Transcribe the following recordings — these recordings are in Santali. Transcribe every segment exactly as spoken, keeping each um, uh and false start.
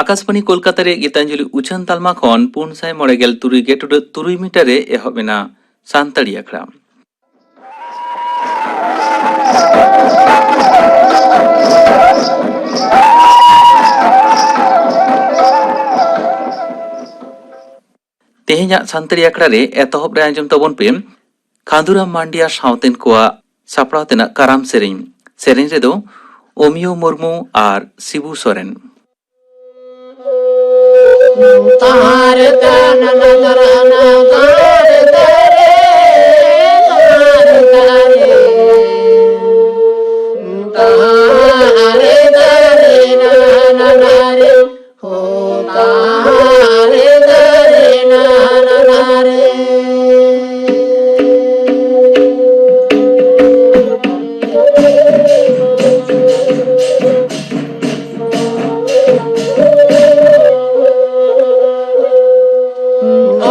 ᱟᱠᱟᱥᱵᱟᱬᱤ ᱠᱳᱞᱠᱟᱛᱟ ᱨᱮ ᱜᱤᱛᱟᱧᱡᱚᱞᱤ ᱩᱪᱷᱟᱹᱱ ᱛᱟᱞᱢᱟ ᱠᱷᱚᱱ ᱯᱩᱱ ᱥᱟᱭ ᱢᱚᱬᱮ ᱜᱮᱞ ᱛᱩᱨᱩᱭ ᱜᱮ ᱴᱩᱰᱟᱹᱜ ᱛᱩᱨᱩᱭ ᱢᱤᱴᱟᱨ ᱨᱮ ᱮᱦᱚᱵ ᱮᱱᱟ ᱥᱟᱱᱛᱟᱲᱤ ᱟᱠᱷᱲᱟ᱾ ᱛᱮᱦᱮᱧᱟᱜ ᱥᱟᱱᱛᱟᱲᱤ ᱟᱠᱷᱲᱟ ᱨᱮ ᱮᱛᱚᱦᱚᱵ ᱨᱮ ᱟᱸᱡᱚᱢ ᱛᱟᱵᱚᱱ ᱯᱮ ᱠᱷᱟᱸᱫᱩᱨᱟᱢ ᱢᱟᱱᱰᱤᱭᱟ ᱥᱟᱶᱛᱮᱱ ᱠᱚᱣᱟᱜ ᱥᱟᱯᱲᱟᱣ ᱛᱮᱱᱟᱜ ᱠᱟᱨᱟᱢ ᱥᱮᱨᱮᱧ᱾ ᱥᱮᱨᱮᱧ ᱨᱮᱫᱚ ᱚᱢᱤᱭᱚ ᱢᱩᱨᱢᱩ ᱟᱨ ᱥᱤᱵᱩ ᱥᱚᱨᱮᱱ᱾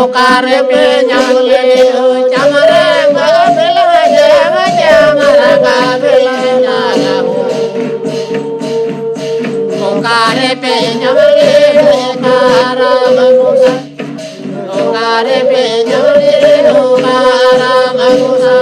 ᱚᱠᱟᱨᱮ ᱯᱮ ᱧᱟᱢ ᱞᱮ ᱪᱟᱢᱨᱟ ᱜᱟᱵᱮᱞᱟ, ᱪᱟᱢᱨᱟ ᱜᱟᱵᱮᱞᱟ ᱧᱟᱞᱟ ᱦᱳ᱾ ᱚᱠᱟᱨᱮ ᱯᱮ ᱧᱟᱢ ᱞᱮ ᱠᱟᱨᱟᱢ ᱜᱚᱸᱥᱟᱭ? ᱚᱠᱟᱨᱮ ᱯᱮ ᱧᱟᱢ ᱞᱮ ᱠᱟᱨᱟᱢ ᱜᱚᱸᱥᱟᱭ?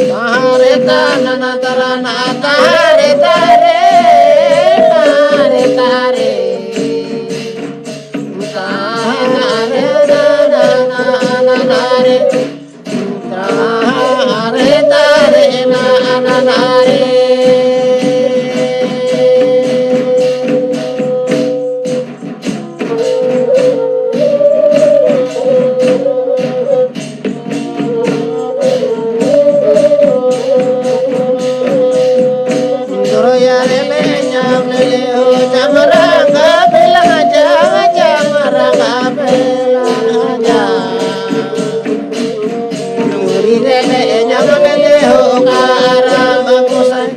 ᱛᱟᱦᱟᱨᱮ ᱛᱟᱱᱟᱱᱟ ᱛᱟᱨᱟᱱᱟ ᱛᱟᱦᱟᱨᱮ ᱛᱟᱨᱮ, ᱛᱟᱦᱟᱨᱮ ᱛᱟᱨᱮ, ᱛᱟᱦᱟᱨᱮ ᱛᱟᱱᱟᱱᱟ ᱛᱟᱨᱮ᱾ ᱛᱟᱨᱮ ᱛᱟᱨᱮ ᱱᱟ ᱱᱟ ᱱᱟ ᱨᱮ᱾ ᱫᱚᱨᱭᱟ ᱨᱮᱞᱮ ᱧᱟᱢ ᱞᱮᱞᱮ ᱦᱳ ᱪᱟᱢᱨᱟ ᱜᱟᱵᱮᱞᱟ, ᱪᱟᱢᱨᱟ ᱜᱟᱵᱮᱞᱟ ᱡᱟ᱾ ᱰᱩᱝᱨᱤ ᱨᱮᱞᱮ ᱧᱟᱢ ᱞᱮᱞᱮ ᱦᱳ ᱠᱟᱨᱟᱢ ᱜᱚᱸᱥᱟᱭ᱾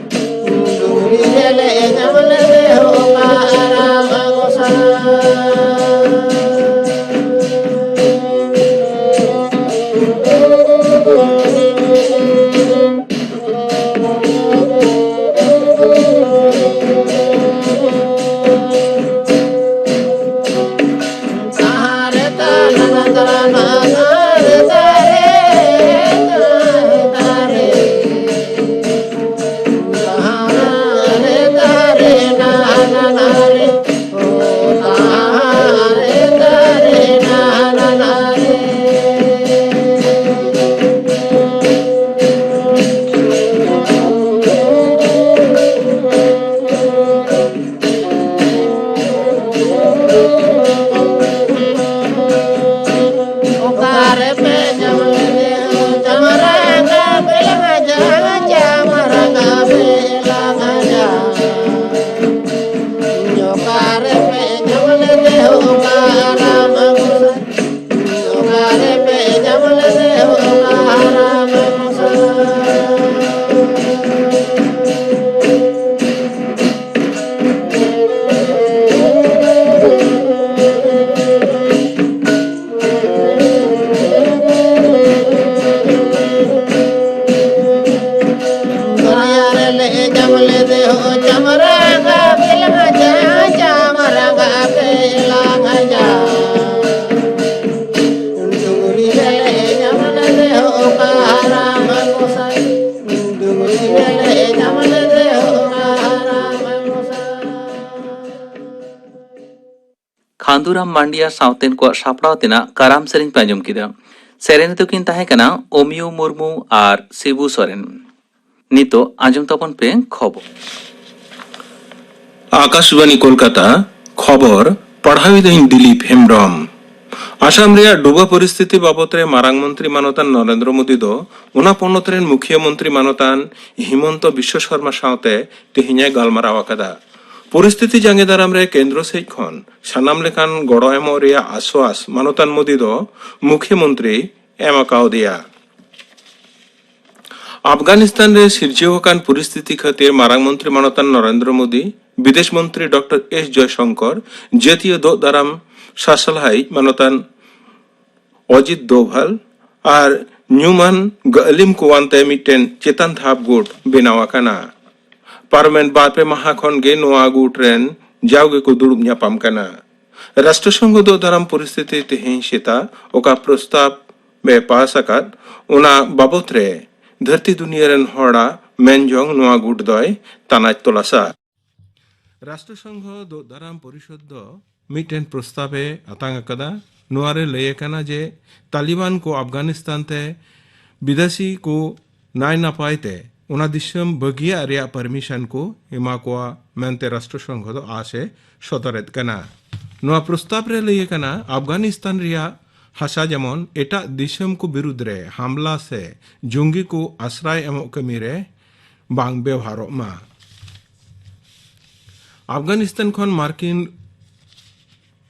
ᱞᱮ ᱡᱟᱢ ᱞᱮᱫᱮ ᱦᱚ ᱪᱟᱢᱨᱟᱜᱟ ᱵᱮᱞᱟᱝ ᱟᱡᱟ, ᱪᱟᱢᱨᱟᱜᱟ ᱵᱮᱞᱟᱝ ᱟᱡᱟ᱾ ᱰᱩᱝᱨᱤ ᱨᱮ ᱡᱟᱢ ᱞᱮᱫᱮ ᱦᱚ ᱚᱠᱟ ᱦᱟᱨᱟᱢ ᱜᱚᱸᱥᱟᱭ, ᱰᱩᱝᱨᱤ ᱨᱮ ᱡᱟᱢ ᱞᱮᱫᱮ ᱦᱚ ᱚᱠᱟ ᱦᱟᱨᱟᱢ ᱜᱚᱸᱥᱟᱭ᱾ ᱠᱷᱟᱱᱫᱩᱨᱟᱢ ᱢᱟᱱᱰᱤᱭᱟ ᱥᱟᱶᱛᱮᱱ ᱠᱚᱣᱟᱜ ᱥᱟᱯᱲᱟᱣ ᱛᱮᱱᱟᱜ ᱠᱟᱨᱟᱢ ᱥᱮᱨᱮᱧ ᱯᱮ ᱟᱸᱡᱚᱢ ᱠᱮᱫᱟ᱾ ᱥᱮᱨᱮᱧ ᱨᱮᱫᱚ ᱠᱤᱱ ᱛᱟᱦᱮᱸ ᱠᱟᱱᱟ ᱚᱢᱤᱭᱩ ᱢᱩᱨᱢᱩ ᱟᱨ ᱥᱤᱵᱩ ᱥᱚᱨᱮᱱ᱾ ᱱᱤᱛᱚᱜ ᱟᱸᱡᱚᱢ ᱛᱟᱵᱚᱱ ᱯᱮ ᱠᱷᱚᱵᱚᱨ᱾ ᱟᱠᱟᱥᱵᱟᱬᱤ ᱠᱳᱞᱠᱟᱛᱟ, ᱠᱷᱚᱵᱚᱨ ᱯᱟᱲᱦᱟᱣᱤᱫᱟᱹᱧ ᱫᱤᱞᱤᱯ ᱦᱮᱢᱵᱽᱨᱚᱢ᱾ ᱟᱥᱟᱢ ᱨᱮᱭᱟᱜ ᱰᱩᱵᱟᱹ ᱯᱚᱨᱤᱥᱛᱷᱤᱛᱤ ᱵᱟᱵᱚᱛ ᱨᱮ ᱢᱟᱨᱟᱝ ᱢᱚᱱᱛᱨᱤ ᱢᱟᱱᱚᱛᱟᱱ ᱱᱚᱨᱮᱱᱫᱨᱚ ᱢᱳᱫᱤ ᱫᱚ ᱚᱱᱟ ᱯᱚᱱᱚᱛ ᱨᱮᱱ ᱢᱩᱠᱷᱤᱭᱟᱹ ᱢᱚᱱᱛᱨᱤ ᱢᱟᱱᱚᱛᱟᱱ ᱦᱤᱢᱚᱱᱛᱚ ᱵᱤᱥᱥᱚ ᱥᱚᱨᱢᱟ ᱥᱟᱶᱛᱮ ᱛᱮᱦᱮᱧ ᱮ ᱜᱟᱞᱢᱟᱨᱟᱣ ᱟᱠᱟᱫᱟ᱾ ᱯᱚᱨᱤᱥᱛᱷᱤᱛᱤ ᱡᱟᱸᱜᱮ ᱫᱟᱨᱟᱢ ᱨᱮ ᱠᱮᱱᱫᱨᱚ ᱥᱮᱫ ᱠᱷᱚᱱ ᱥᱟᱱᱟᱢ ᱞᱮᱠᱟᱱ ᱜᱚᱲᱚ ᱮᱢᱚᱜ ᱨᱮᱭᱟᱜ ᱟᱥᱣᱟᱥ ᱢᱟᱱᱚᱛᱟᱱ ᱢᱳᱫᱤ ᱫᱚ ᱢᱩᱠᱷᱤᱭᱟᱹ ᱢᱚᱱᱛᱨᱤ ᱮᱢ ᱟᱠᱟᱣᱫᱮᱭᱟ᱾ ᱟᱯᱷᱜᱟᱱᱤᱥᱛᱟᱱ ᱨᱮ ᱥᱤᱨᱡᱟᱹᱣ ᱟᱠᱟᱱ ᱯᱚᱨᱤᱥᱛᱷᱤᱛᱤ ᱠᱷᱟᱹᱛᱤᱨ ᱢᱟᱨᱟᱝ ᱢᱚᱱᱛᱨᱤ ᱢᱟᱱᱚᱛᱟᱱ ᱱᱚᱨᱮᱱᱫᱨᱚ ᱢᱳᱫᱤ, ᱵᱤᱫᱮᱥ ᱢᱚᱱᱛᱨᱤ ᱰᱚᱠᱴᱚᱨ ᱮᱥ ᱡᱚᱭᱥᱚᱝᱠᱚᱨ, ᱡᱟᱹᱛᱤᱭᱟᱹ ᱫᱳᱜ ᱫᱟᱨᱟᱢ ᱥᱟᱥᱟᱞᱦᱟᱭᱤᱡ ᱢᱟᱱᱚᱛᱟᱱ ᱚᱡᱤᱛ ᱫᱳᱵᱷᱟᱞ ᱟᱨ ᱧᱩᱢᱟᱱ ᱜᱟᱹᱞᱤᱢ ᱠᱚᱣᱟᱱ ᱛᱮ ᱢᱤᱫᱴᱮᱱ ᱪᱮᱛᱟᱱ ᱫᱷᱟᱯ ᱜᱩᱴ ᱵᱮᱱᱟᱣ ᱟᱠᱟᱱᱟ᱾ ᱯᱟᱨᱚᱢᱮᱱ ᱵᱟᱨ ᱯᱮ ᱢᱟᱦᱟ ᱠᱷᱚᱱ ᱜᱮ ᱱᱚᱣᱟ ᱜᱩᱴ ᱨᱮᱱ ᱡᱟᱣ ᱜᱮᱠᱚ ᱫᱩᱲᱩᱵ ᱧᱟᱯᱟᱢ ᱠᱟᱱᱟ᱾ ᱨᱟᱥᱴᱨᱚ ᱥᱚᱝᱜᱷᱚ ᱫᱳᱜ ᱫᱟᱨᱟᱢ ᱯᱚᱨᱤᱥᱛᱷᱤᱛᱤ ᱛᱮᱦᱮᱧ ᱥᱮᱛᱟᱜ ᱚᱠᱟ ᱯᱨᱚᱥᱛᱟᱵ ᱮ ᱯᱟᱥ ᱟᱠᱟᱫ, ᱚᱱᱟ ᱵᱟᱵᱚᱛ ᱨᱮ ᱫᱷᱟᱹᱨᱛᱤ ᱫᱩᱱᱤᱭᱟᱹ ᱨᱮᱱ ᱦᱚᱲᱟᱜ ᱢᱮᱱ ᱡᱚᱝ ᱱᱚᱣᱟ ᱜᱩᱴ ᱫᱚᱭ ᱛᱟᱱᱟᱪ ᱛᱚᱞᱟᱥᱟ᱾ ᱨᱟᱥᱴᱨᱚ ᱥᱚᱝᱜᱷᱚ ᱫᱳᱜ ᱫᱟᱨᱟᱢ ᱯᱚᱨᱤᱥᱚᱫ ᱫᱚ ᱢᱤᱫᱴᱮᱱ ᱯᱨᱚᱥᱛᱟᱵ ᱮ ᱟᱛᱟᱝ ᱟᱠᱟᱫᱟ᱾ ᱱᱚᱣᱟ ᱨᱮ ᱞᱟᱹᱭ ᱟᱠᱟᱱᱟ ᱡᱮ ᱛᱟᱞᱤᱵᱟᱱ ᱠᱚ ᱟᱯᱷᱜᱟᱱᱤᱥᱛᱟᱱ ᱛᱮ ᱵᱤᱫᱮᱥᱤ ᱠᱚ ᱱᱟᱭ ᱱᱟᱯᱟᱭ ᱛᱮ ᱚᱱᱟ ᱫᱤᱥᱚᱢ ᱵᱟᱹᱜᱤᱭᱟᱜ ᱨᱮᱭᱟᱜ ᱯᱟᱨᱢᱤᱥᱚᱱ ᱠᱚ ᱮᱢᱟ ᱠᱚᱣᱟ ᱢᱮᱱᱛᱮ ᱨᱟᱥᱴᱨᱚ ᱥᱚᱝᱜᱷᱚ ᱫᱚ ᱟᱥ ᱮ ᱥᱚᱫᱚᱨᱮᱫ ᱠᱟᱱᱟ᱾ ᱱᱚᱣᱟ ᱯᱨᱚᱥᱛᱟᱵ ᱨᱮ ᱞᱟᱹᱭ ᱟᱠᱟᱱᱟ, ᱟᱯᱷᱜᱟᱱᱤᱥᱛᱟᱱ ᱨᱮᱭᱟᱜ ᱦᱟᱥᱟ ᱡᱮᱢᱚᱱ ᱮᱴᱟᱜ ᱫᱤᱥᱚᱢ ᱠᱚ ᱵᱤᱨᱩᱫᱽ ᱨᱮ ᱦᱟᱢᱞᱟ ᱥᱮ ᱡᱚᱝᱜᱤ ᱠᱚ ᱟᱥᱨᱟᱭ ᱮᱢᱚᱜ ᱠᱟᱹᱢᱤ ᱨᱮ ᱵᱟᱝ ᱵᱮᱣᱦᱟᱨᱚᱜ ᱢᱟ᱾ ᱟᱯᱷᱜᱟᱱᱤᱥᱛᱟᱱ ᱠᱷᱚᱱ ᱢᱟᱨᱠᱤᱱ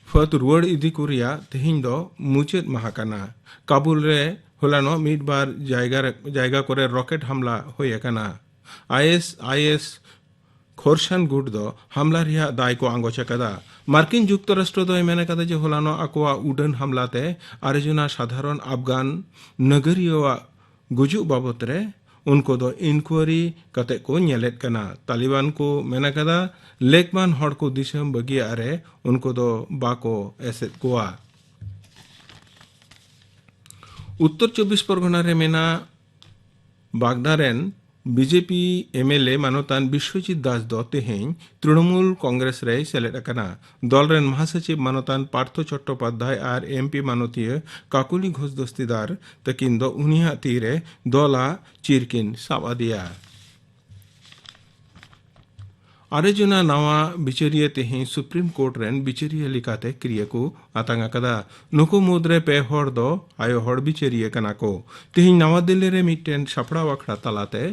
ᱯᱷᱟᱹᱫ ᱨᱩᱣᱟᱹᱲ ᱤᱫᱤ ᱠᱚ ᱨᱮᱭᱟᱜ ᱛᱮᱦᱮᱧ ᱫᱚ ᱢᱩᱪᱟᱹᱫ ᱢᱟᱦᱟ ᱠᱟᱱᱟ᱾ ᱠᱟᱵᱩᱞ ᱨᱮ ᱦᱚᱞᱟᱱᱚᱜ ᱢᱤᱫ ᱵᱟᱨ ᱡᱟᱭᱜᱟ ᱨᱮ, ᱡᱟᱭᱜᱟ ᱠᱚᱨᱮ ᱨᱚᱠᱮᱴ ᱦᱟᱢᱞᱟ ᱦᱩᱭ ᱟᱠᱟᱱᱟ᱾ ᱟᱭ ᱮᱥ ᱟᱭ ᱮᱥ ᱠᱷᱚᱨᱥᱟᱱ ᱜᱩᱴ ᱫᱚ ᱦᱟᱢᱞᱟ ᱨᱮᱭᱟᱜ ᱫᱟᱭ ᱠᱚ ᱟᱸᱜᱚᱪ ᱟᱠᱟᱫᱟ᱾ ᱢᱟᱨᱠᱤᱱ ᱡᱩᱠᱛᱚᱨᱟᱥᱴᱨᱚ ᱫᱚᱭ ᱢᱮᱱ ᱟᱠᱟᱫᱟ ᱡᱮ ᱦᱚᱞᱟᱱᱚᱜ ᱟᱠᱚᱣᱟᱜ ᱩᱰᱟᱹᱱ ᱦᱟᱢᱞᱟ ᱛᱮ ᱟᱨᱮ ᱡᱚᱱᱟ ᱥᱟᱫᱷᱟᱨᱚᱱ ᱟᱯᱷᱜᱟᱱ ᱱᱟᱜᱟᱨᱤᱭᱟᱹᱣᱟᱜ ᱜᱩᱡᱩᱜ ᱵᱟᱵᱚᱛ ᱨᱮ ᱩᱱᱠᱩ ᱫᱚ ᱤᱱᱠᱩᱭᱟᱨᱤ ᱠᱟᱛᱮ ᱠᱚ ᱧᱮᱞᱮᱫ ᱠᱟᱱᱟ᱾ ᱛᱟᱞᱤᱵᱟᱱ ᱠᱚ ᱢᱮᱱ ᱟᱠᱟᱫᱟ, ᱞᱮᱠᱢᱟᱱ ᱦᱚᱲ ᱠᱚ ᱫᱤᱥᱚᱢ ᱵᱟᱹᱜᱤᱭᱟᱜ ᱨᱮ ᱩᱱᱠᱩ ᱫᱚ ᱵᱟᱠᱚ ᱮᱥᱮᱫ ᱠᱚᱣᱟ᱾ ᱩᱛᱛᱚᱨ ᱪᱚᱵᱵᱤᱥ ᱯᱚᱨᱜᱚᱱᱟ ᱨᱮ ᱢᱮᱱᱟᱜ ᱵᱟᱜᱽᱫᱟ ᱨᱮᱱ ᱵᱤᱡᱮᱯᱤ ᱮᱢᱮᱞᱮ ᱢᱟᱱᱚᱛᱟᱱ ᱵᱤᱥᱣᱚᱡᱤᱛ ᱫᱟᱥ ᱫᱚ ᱛᱮᱦᱮᱧ ᱛᱨᱤᱱᱚᱢᱩᱞ ᱠᱚᱝᱜᱨᱮᱥ ᱨᱮᱭ ᱥᱮᱞᱮᱫ ᱟᱠᱟᱱᱟ᱾ ᱫᱚᱞ ᱨᱮᱱ ᱢᱟᱦᱟᱥᱚᱪᱤᱵᱽ ᱢᱟᱱᱚᱛᱟᱱ ᱯᱟᱨᱛᱷᱚ ᱪᱚᱴᱴᱳᱯᱟᱫᱽᱫᱷᱟᱭ ᱟᱨ ᱮᱢᱯᱤ ᱢᱟᱱᱚᱛᱤᱭᱟᱹ ᱠᱟᱠᱩᱞᱤ ᱜᱷᱳᱥ ᱫᱚᱥᱛᱤᱫᱟᱨ ᱛᱟᱹᱠᱤᱱ ᱫᱚ ᱩᱱᱤᱭᱟᱜ ᱛᱤᱨᱮ ᱫᱚᱞᱟᱜ ᱪᱤᱨ ᱠᱤᱱ ᱥᱟᱵ ᱟᱫᱮᱭᱟ᱾ ᱟᱨᱮ ᱡᱚᱱᱟ ᱱᱟᱣᱟ ᱵᱤᱪᱟᱹᱨᱤᱭᱟᱹ ᱛᱮᱦᱮᱧ ᱥᱩᱯᱨᱤᱢ ᱠᱳᱨᱴ ᱨᱮᱱ ᱵᱤᱪᱟᱹᱨᱤᱭᱟᱹ ᱞᱮᱠᱟᱛᱮ ᱠᱤᱨᱤᱭᱟᱹ ᱠᱚ ᱟᱛᱟᱝ ᱟᱠᱟᱫᱟ᱾ ᱱᱩᱠᱩ ᱢᱩᱫᱽᱨᱮ ᱯᱮ ᱦᱚᱲ ᱫᱚ ᱟᱭᱳ ᱦᱚᱲ ᱵᱤᱪᱟᱹᱨᱤᱭᱟᱹ ᱠᱟᱱᱟ ᱠᱚ᱾ ᱛᱮᱦᱮᱧ ᱱᱟᱣᱟ ᱫᱤᱞᱞᱤ ᱨᱮ ᱢᱤᱫᱴᱮᱱ ᱥᱟᱯᱲᱟᱣ ᱟᱠᱷᱲᱟ ᱛᱟᱞᱟᱛᱮ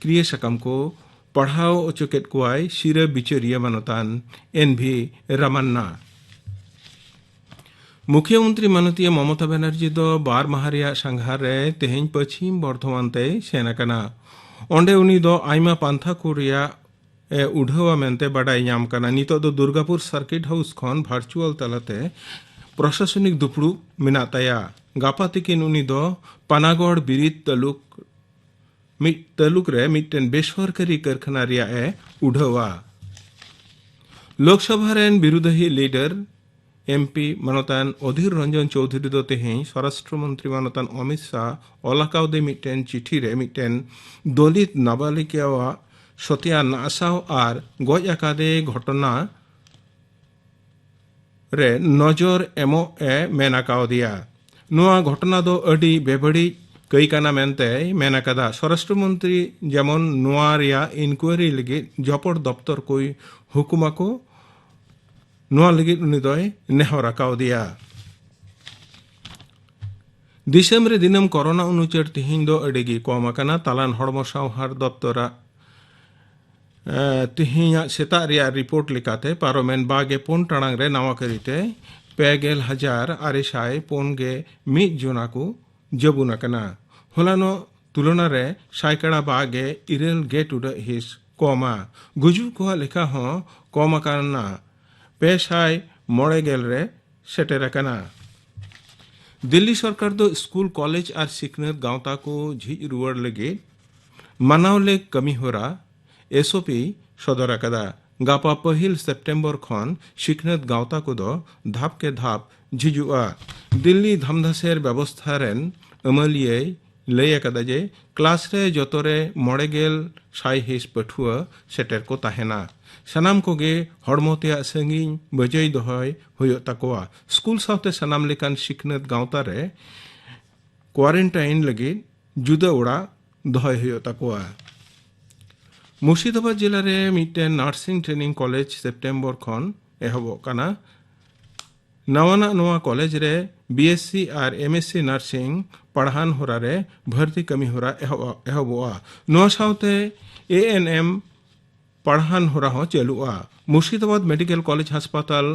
ᱠᱤᱨᱤᱭᱟᱹ ᱥᱟᱠᱟᱢ ᱠᱚ ᱯᱟᱲᱦᱟᱣ ᱚᱪᱚ ᱠᱮᱫ ᱠᱚᱣᱟᱭ ᱥᱤᱨᱟᱹ ᱵᱤᱪᱟᱹᱨᱤᱭᱟᱹ ᱢᱟᱱᱚᱛᱟᱱ ᱮᱱ ᱵᱷᱤ ᱨᱟᱢᱟᱱᱱᱟ᱾ ᱢᱩᱠᱷᱭᱟᱹ ᱢᱚᱱᱛᱨᱤ ᱢᱟᱱᱚᱛᱤᱭᱟᱹ ᱢᱚᱢᱚᱛᱟ ᱵᱟᱱᱟᱨᱡᱤ ᱫᱚ ᱵᱟᱨ ᱢᱟᱦᱟ ᱨᱮᱭᱟᱜ ᱥᱟᱸᱜᱷᱟᱨ ᱨᱮ ᱛᱮᱦᱮᱧ ᱯᱚᱪᱷᱤᱢ ᱵᱚᱨᱫᱷᱚᱢᱟᱱ ᱛᱮᱭ ᱥᱮᱱ ᱟᱠᱟᱱᱟ᱾ ᱚᱸᱰᱮ ᱩᱱᱤ ᱫᱚ ᱟᱭᱢᱟ ᱯᱟᱱᱛᱷᱟ ᱠᱚ ᱨᱮᱭᱟᱜ ᱮ ᱩᱰᱷᱟᱹᱣᱟ ᱢᱮᱱᱛᱮ ᱵᱟᱰᱟᱭ ᱧᱟᱢ ᱠᱟᱱᱟ᱾ ᱱᱤᱛᱚᱜ ᱫᱚ ᱫᱩᱨᱜᱟᱯᱩᱨ ᱥᱟᱨᱠᱤᱴ ᱦᱟᱣᱩᱥ ᱠᱷᱚᱱ ᱵᱷᱟᱨᱪᱩᱣᱟᱞ ᱛᱟᱞᱟᱛᱮ ᱯᱨᱚᱥᱟᱥᱚᱱᱤᱠ ᱫᱩᱯᱲᱩᱵ ᱢᱮᱱᱟᱜ ᱛᱟᱭᱟ᱾ ᱜᱟᱯᱟ ᱛᱤᱠᱤᱱ ᱩᱱᱤ ᱫᱚ ᱯᱟᱱᱟᱜᱚᱲ ᱵᱤᱨᱤᱫ ᱛᱟᱹᱞᱩᱠ ᱢᱤᱫ ᱛᱟᱹᱞᱩᱠ ᱨᱮ ᱢᱤᱫᱴᱮᱱ ᱵᱮᱥᱚᱨᱠᱟᱨᱤ ᱠᱟᱹᱨᱠᱷᱟᱱᱟ ᱨᱮᱭᱟᱜ ᱮ ᱩᱰᱷᱟᱹᱣᱟ᱾ ᱞᱳᱠᱥᱚᱵᱷᱟ ᱨᱮᱱ ᱵᱤᱨᱩᱫᱷᱤ ᱞᱤᱰᱟᱨ ᱮᱢᱯᱤ ᱢᱟᱱᱚᱛᱟᱱ ᱚᱫᱷᱤᱨ ᱨᱚᱧᱡᱚᱱ ᱪᱳᱣᱫᱷᱩᱨᱤ ᱫᱚ ᱛᱮᱦᱮᱧ ᱥᱚᱨᱟᱥᱴᱨᱚ ᱢᱚᱱᱛᱨᱤ ᱢᱟᱱᱚᱛᱟᱱ ᱚᱢᱤᱛ ᱥᱟᱦ ᱚᱞ ᱟᱠᱟᱣᱫᱮ ᱢᱤᱫᱴᱮᱱ ᱪᱤᱴᱷᱤ ᱨᱮ ᱢᱤᱫᱴᱮᱱ ᱫᱚᱞᱤᱛ ᱱᱟᱵᱟᱞᱤᱠᱟᱣᱟᱜ ᱥᱚᱛᱭᱟ ᱱᱟᱥᱟᱣ ᱟᱨ ᱜᱚᱡ ᱟᱠᱟᱫᱮ ᱜᱷᱚᱴᱚᱱᱟ ᱨᱮ ᱱᱚᱡᱚᱨ ᱮᱢᱚᱜ ᱮ ᱢᱮᱱ ᱟᱠᱟᱣᱫᱮᱭᱟ᱾ ᱱᱚᱣᱟ ᱜᱷᱚᱴᱚᱱᱟ ᱫᱚ ᱟᱹᱰᱤ ᱵᱮᱵᱟᱹᱲᱤᱡ ᱠᱟᱹᱭ ᱠᱟᱱᱟ ᱢᱮᱱᱛᱮᱭ ᱢᱮᱱ ᱟᱠᱟᱫᱟ᱾ ᱥᱚᱨᱟᱥᱴᱨᱚ ᱢᱚᱱᱛᱨᱤ ᱡᱮᱢᱚᱱ ᱱᱚᱣᱟ ᱨᱮᱭᱟᱜ ᱤᱱᱠᱩᱭᱟᱨᱤ ᱞᱟᱹᱜᱤᱫ ᱡᱚᱯᱚᱲ ᱫᱚᱯᱛᱚᱨ ᱠᱚᱭ ᱦᱩᱠᱩᱢ ᱟᱠᱚ, ᱱᱚᱣᱟ ᱞᱟᱹᱜᱤᱫ ᱩᱱᱤ ᱫᱚᱭ ᱱᱮᱦᱚᱨ ᱟᱠᱟᱣᱫᱮᱭᱟ᱾ ᱫᱤᱥᱚᱢ ᱨᱮ ᱫᱤᱱᱟᱹᱢ ᱠᱚᱨᱳᱱᱟ ᱩᱱᱩᱪᱟᱹᱨ ᱛᱤᱦᱤᱧ ᱫᱚ ᱟᱹᱰᱤ ᱜᱮ ᱠᱚᱢ ᱟᱠᱟᱱᱟ᱾ ᱛᱟᱞᱟᱱ ᱦᱚᱲᱢᱚ ᱥᱟᱶᱦᱟᱨ ᱫᱚᱯᱛᱚᱨᱟᱜ ᱮ, ᱛᱮᱦᱮᱧᱟᱜ ᱥᱮᱛᱟᱜ ᱨᱮᱭᱟᱜ ᱨᱤᱯᱳᱨᱴ ᱞᱮᱠᱟᱛᱮ ᱯᱟᱨᱚᱢᱮᱱ ᱵᱟᱜᱮ ᱯᱩᱱ ᱴᱟᱲᱟᱝ ᱨᱮ ᱱᱟᱣᱟ ᱠᱟᱹᱨᱤᱛᱮ ᱯᱮ ᱜᱮᱞ ᱦᱟᱡᱟᱨ ᱟᱨᱮ ᱥᱟᱭ ᱯᱩᱱ ᱜᱮ ᱢᱤᱫ ᱡᱚᱱᱟ ᱠᱚ ᱡᱟᱹᱵᱩᱱ ᱟᱠᱟᱱᱟ᱾ ᱦᱚᱞᱟᱱᱚᱜ ᱛᱩᱞᱚᱱᱟ ᱨᱮ ᱥᱟᱭᱠᱟᱲᱟ ᱵᱟᱜᱮ ᱤᱨᱟᱹᱞ ᱜᱮ ᱴᱩᱰᱟᱹᱜ ᱦᱤᱸᱥ ᱠᱚᱢᱟ᱾ ᱜᱩᱡᱩᱜ ᱠᱚᱣᱟᱜ ᱞᱮᱠᱷᱟ ᱦᱚᱸ ᱠᱚᱢ ᱟᱠᱟᱱᱟ, ᱯᱮ ᱥᱟᱭ ᱢᱚᱬᱮ ᱜᱮᱞ ᱨᱮ ᱥᱮᱴᱮᱨ ᱟᱠᱟᱱᱟ᱾ ᱫᱤᱞᱞᱤ ᱥᱚᱨᱠᱟᱨ ᱫᱚ ᱥᱠᱩᱞ, ᱠᱚᱞᱮᱡᱽ ᱟᱨ ᱥᱤᱠᱷᱱᱟᱹᱛ ᱜᱟᱶᱛᱟ ᱠᱚ ᱡᱷᱤᱡ ᱨᱩᱣᱟᱹᱲ ᱞᱟᱹᱜᱤᱫ ᱢᱟᱱᱟᱣ ᱞᱮᱠ ᱠᱟᱹᱢᱤᱦᱚᱨᱟ ᱮᱥᱳᱯᱤ ᱥᱚᱫᱚᱨ ᱟᱠᱟᱫᱟ᱾ ᱜᱟᱯᱟ ᱯᱟᱹᱦᱤᱞ ᱥᱮᱯᱴᱮᱢᱵᱚᱨ ᱠᱷᱚᱱ ᱥᱤᱠᱷᱱᱟᱹᱛ ᱜᱟᱶᱛᱟ ᱠᱚᱫᱚ ᱫᱷᱟᱯ ᱠᱮ ᱫᱷᱟᱯ ᱡᱷᱤᱡᱩᱜᱼᱟ᱾ ᱫᱤᱞᱞᱤ ᱫᱷᱟᱢᱫᱷᱟᱥᱮᱨ ᱵᱮᱵᱚᱥᱛᱷᱟ ᱨᱮᱱ ᱟᱹᱢᱟᱹᱞᱤᱭᱟᱹᱭ ᱞᱟᱹᱭ ᱟᱠᱟᱫᱟ ᱡᱮ ᱠᱞᱟᱥ ᱨᱮ ᱡᱚᱛᱚ ᱨᱮ ᱢᱚᱬᱮ ᱜᱮᱞ ᱥᱟᱭᱦᱤᱸᱥ ᱯᱟᱹᱴᱷᱩᱣᱟᱹ ᱥᱮᱴᱮᱨ ᱠᱚ ᱛᱟᱦᱮᱱᱟ᱾ ᱥᱟᱱᱟᱢ ᱠᱚᱜᱮ ᱦᱚᱲᱢᱚ ᱛᱮᱭᱟᱜ ᱥᱟᱺᱜᱤᱧ ᱵᱟᱹᱡᱟᱹᱭ ᱫᱚᱦᱚᱭ ᱦᱩᱭᱩᱜ ᱛᱟᱠᱚᱣᱟ᱾ ᱥᱠᱩᱞ ᱥᱟᱶᱛᱮ ᱥᱟᱱᱟᱢ ᱞᱮᱠᱟᱱ ᱥᱤᱠᱷᱱᱟᱹᱛ ᱜᱟᱶᱛᱟ ᱨᱮ ᱠᱣᱟᱨᱮᱱᱴᱟᱭᱤᱱ ᱞᱟᱹᱜᱤᱫ ᱡᱩᱫᱟᱹ ᱚᱲᱟᱜ ᱫᱚᱦᱚᱭ ᱦᱩᱭᱩᱜ ᱛᱟᱠᱚᱣᱟ᱾ ᱢᱩᱨᱥᱤᱫᱟᱵᱟᱫᱽ ᱡᱮᱞᱟ ᱨᱮ ᱢᱤᱫᱴᱮᱱ ᱱᱟᱨᱥᱤᱝ ᱴᱨᱮᱱᱤᱝ ᱠᱚᱞᱮᱡᱽ ᱥᱮᱯᱴᱮᱢᱵᱚᱨ ᱠᱷᱚᱱ ᱮᱦᱚᱵᱚᱜ ᱠᱟᱱᱟ᱾ ᱱᱟᱣᱟᱱᱟᱜ ᱱᱚᱣᱟ ᱠᱚᱞᱮᱡᱽ ᱨᱮ ᱵᱤ ᱮᱥ ᱥᱤ ᱟᱨ ᱮᱢ ᱮᱥ ᱥᱤ ᱱᱟᱨᱥᱤᱝ ᱯᱟᱲᱦᱟᱱ ᱦᱚᱨᱟ ᱨᱮ ᱵᱷᱟᱨᱛᱤ ᱠᱟᱹᱢᱤ ᱦᱚᱨᱟ ᱮᱦᱚᱵ, ᱮᱦᱚᱵᱚᱜᱼᱟ᱾ ᱱᱚᱣᱟ ᱥᱟᱶᱛᱮ ᱮ ᱮᱱ ᱮᱢ ᱯᱟᱲᱦᱟᱱ ᱦᱚᱨᱟ ᱦᱚᱸ ᱪᱟᱹᱞᱩᱜᱼᱟ᱾ ᱢᱩᱨᱥᱤᱫᱟᱵᱟᱫᱽ ᱢᱮᱰᱤᱠᱮᱞ ᱠᱚᱞᱮᱡᱽ ᱦᱟᱥᱯᱟᱛᱟᱞ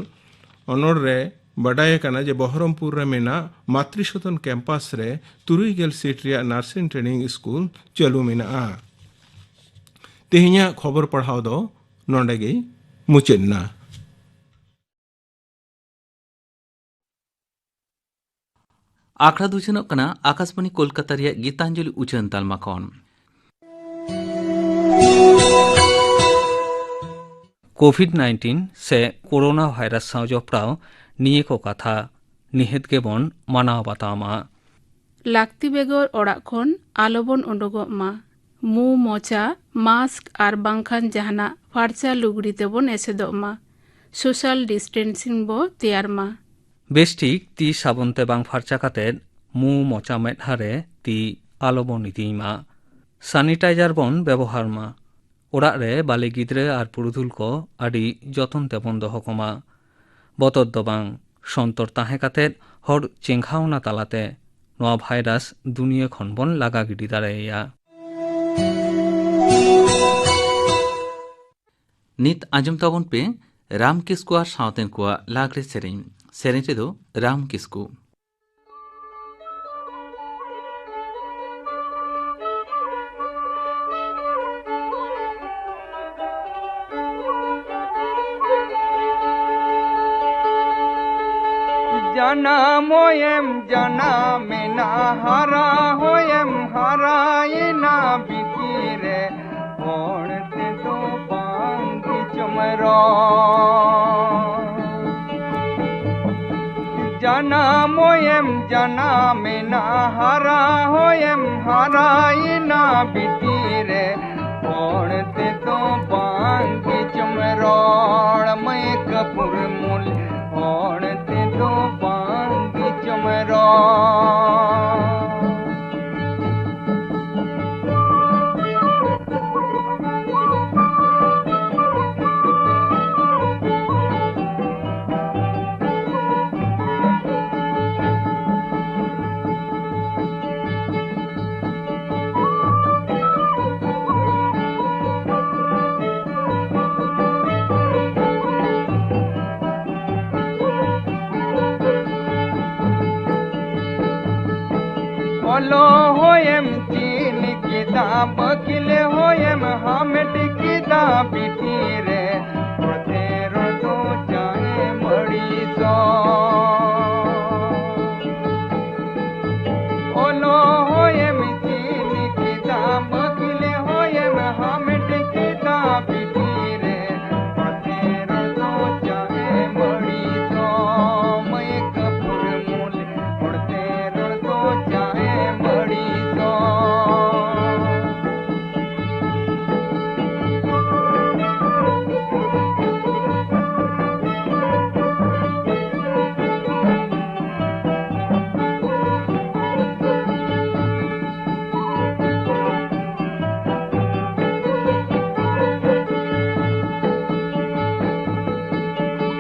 ᱚᱱᱚᱲ ᱨᱮ ᱵᱟᱰᱟᱭ ᱟᱠᱟᱱᱟ ᱡᱮ ᱵᱚᱦᱚᱨᱚᱢᱯᱩᱨ ᱨᱮ ᱢᱮᱱᱟᱜ ᱢᱟᱛᱨᱤ ᱥᱚᱫᱚᱱ ᱠᱮᱢᱯᱟᱥ ᱨᱮ ᱛᱩᱨᱩᱭ ᱜᱮᱞ ᱥᱤᱴ ᱨᱮᱭᱟᱜ ᱱᱟᱨᱥᱤᱝ ᱴᱨᱮᱱᱤᱝ ᱥᱠᱩᱞ ᱪᱟᱹᱞᱩ ᱢᱮᱱᱟᱜᱼᱟ᱾ ᱛᱮᱦᱮᱧᱟᱜ ᱠᱷᱚᱵᱚᱨ ᱯᱟᱲᱦᱟᱣ ᱫᱚ ᱱᱚᱰᱮ ᱜᱮ ᱢᱩᱪᱟᱹᱫ ᱮᱱᱟ᱾ ᱟᱠᱷᱲᱟ ᱫᱚ ᱩᱪᱷᱟᱹᱱᱚᱜ ᱠᱟᱱᱟ ᱟᱠᱟᱥᱵᱟᱬᱤ ᱠᱳᱞᱠᱟᱛᱟ ᱨᱮᱭᱟᱜ ᱜᱤᱛᱟᱧᱡᱚᱞᱤ ᱩᱪᱷᱟᱹᱱ ᱛᱟᱞᱢᱟ ᱠᱷᱚᱱ᱾ ᱠᱳᱵᱷᱤᱰ ᱱᱟᱭᱤᱱᱴᱤᱱ ᱥᱮ ᱠᱳᱨᱳᱱᱟ ᱵᱷᱟᱭᱨᱟᱥ ᱥᱟᱶ ᱡᱚᱯᱲᱟᱣ ᱱᱤᱭᱟᱹ ᱠᱚ ᱠᱟᱛᱷᱟ ᱱᱤᱦᱟᱹᱛ ᱜᱮᱵᱚᱱ ᱢᱟᱱᱟᱣ ᱵᱟᱛᱟᱣ ᱢᱟ᱾ ᱞᱟᱹᱠᱛᱤ ᱵᱮᱜᱚᱨ ᱚᱲᱟᱜ ᱠᱷᱚᱱ ᱟᱞᱚᱵᱚᱱ ᱩᱰᱩᱠᱚᱜ ᱢᱟ᱾ ᱢᱩ ᱢᱚᱪᱟ, ᱢᱟᱥᱠ ᱟᱨ ᱵᱟᱝᱠᱷᱟᱱ ᱡᱟᱦᱟᱱᱟᱜ ᱯᱷᱟᱨᱪᱟ ᱞᱩᱜᱽᱲᱤ ᱛᱮᱵᱚᱱ ᱮᱥᱮᱫᱚᱜ ᱢᱟ᱾ ᱥᱳᱥᱟᱞ ᱰᱤᱥᱴᱮᱱᱥᱤᱝ ᱵᱚ ᱛᱮᱭᱟᱨ ᱢᱟ᱾ ᱵᱮᱥ ᱴᱷᱤᱠ ᱛᱤ ᱥᱟᱵᱚᱱ ᱛᱮ ᱵᱟᱝ ᱯᱷᱟᱨᱪᱟ ᱠᱟᱛᱮ ᱢᱩ ᱢᱚᱪᱟ ᱢᱮᱫᱦᱟ ᱨᱮ ᱛᱤ ᱟᱞᱚᱵᱚᱱ ᱤᱫᱤᱭ ᱢᱟ᱾ ᱥᱟᱱᱤᱴᱟᱭᱡᱟᱨ ᱵᱚᱱ ᱵᱮᱵᱚᱦᱟᱨ ᱢᱟ᱾ ᱚᱲᱟᱜ ᱨᱮ ᱵᱟᱞᱮ ᱜᱤᱫᱽᱨᱟᱹ ᱟᱨ ᱯᱩᱨᱩᱫᱷᱩᱞ ᱠᱚ ᱟᱹᱰᱤ ᱡᱚᱛᱚᱱ ᱛᱮᱵᱚᱱ ᱫᱚᱦᱚ ᱠᱚᱢᱟ᱾ ᱵᱚᱛᱚᱨ ᱫᱚ ᱵᱟᱝ, ᱥᱚᱱᱛᱚᱨ ᱛᱟᱦᱮᱸ ᱠᱟᱛᱮ ᱦᱚᱲ ᱪᱮᱸᱜᱷᱟᱣᱱᱟ ᱛᱟᱞᱟᱛᱮ ᱱᱚᱣᱟ ᱵᱷᱟᱭᱨᱟᱥ ᱫᱩᱱᱤᱭᱟᱹ ᱠᱷᱚᱱ ᱵᱚᱱ ᱞᱟᱜᱟ ᱜᱤᱰᱤ ᱫᱟᱲᱮᱭᱟᱭᱟ᱾ ᱱᱤᱛ ᱟᱸᱡᱚᱢ ᱛᱟᱵᱚᱱ ᱯᱮ ᱨᱟᱢ ᱠᱤᱥᱠᱩ ᱟᱨ ᱥᱟᱶᱛᱮᱱ ᱠᱚᱣᱟᱜ ᱞᱟᱜᱽᱲᱮ ᱥᱮᱨᱮᱧ᱾ ᱥᱮᱨᱮᱧ ᱨᱮᱫᱚ ᱨᱟᱢ ᱠᱤᱥᱠᱩ᱾ ᱡᱟᱱᱟᱢ ᱦᱚᱭᱮᱢ ᱡᱟᱱᱟᱢᱮᱱᱟ, ᱦᱟᱨᱟ ᱦᱚᱭᱮᱢ ᱦᱟᱨᱟᱭᱮᱱᱟ, ᱵᱤᱴᱤ ᱨᱚᱲ᱾ ᱡᱟᱱᱟᱢ ᱦᱚᱭᱮᱢ ᱡᱟᱱᱟᱢᱮᱱᱟ, ᱦᱟᱨᱟ ᱦᱚᱭᱮᱢ ᱦᱟᱨᱟᱭᱮᱱᱟ ᱵᱤᱴᱤ ᱨᱮ, ᱦᱚᱲ ᱛᱮᱫᱚ ᱵᱟᱝ ᱜᱮᱪᱚᱢ ᱨᱚᱲ, ᱢᱟᱹᱭ ᱠᱟᱹᱯᱩᱨ ᱢᱩᱞ, ᱦᱚᱲ ᱛᱮᱫᱚ ᱵᱟᱝ ᱜᱮᱪᱚᱢ ᱨᱚᱲ᱾ ᱚᱞᱚᱜ ᱦᱚᱭᱮᱢ ᱪᱮᱫ ᱠᱮᱫᱟ, ᱵᱟᱹᱠᱤᱞ ᱦᱚᱭᱮᱢ ᱦᱟᱢᱮᱴ ᱠᱮᱫᱟ ᱵᱤᱴᱤ ᱨᱮ, ᱦᱚᱲᱛᱮ ᱨᱚᱲ ᱫᱚ ᱪᱟᱭᱮᱢ ᱟᱹᱲᱤᱥᱚᱜ᱾ ᱚᱞᱚᱜ ᱦᱚᱭᱮᱢ ᱪᱮᱫ ᱠᱮᱫᱟ, ᱵᱟᱹᱠᱤᱞ ᱦᱚᱭᱮᱢ ᱦᱟᱢᱮᱴ ᱠᱮᱫᱟ ᱵᱤᱴᱤ ᱨᱮ, ᱦᱚᱲᱛᱮ ᱨᱚᱲ ᱫᱚ ᱪᱟᱭᱮᱢ ᱟᱹᱲᱤᱥᱚᱜ᱾ ᱢᱟᱹᱭ ᱠᱟᱹᱯᱩᱨ ᱢᱩᱞ, ᱦᱚᱲᱛᱮ ᱨᱚᱲ ᱫᱚ ᱪᱟᱭᱮᱢ ᱟᱹᱲᱤᱥᱚᱜ᱾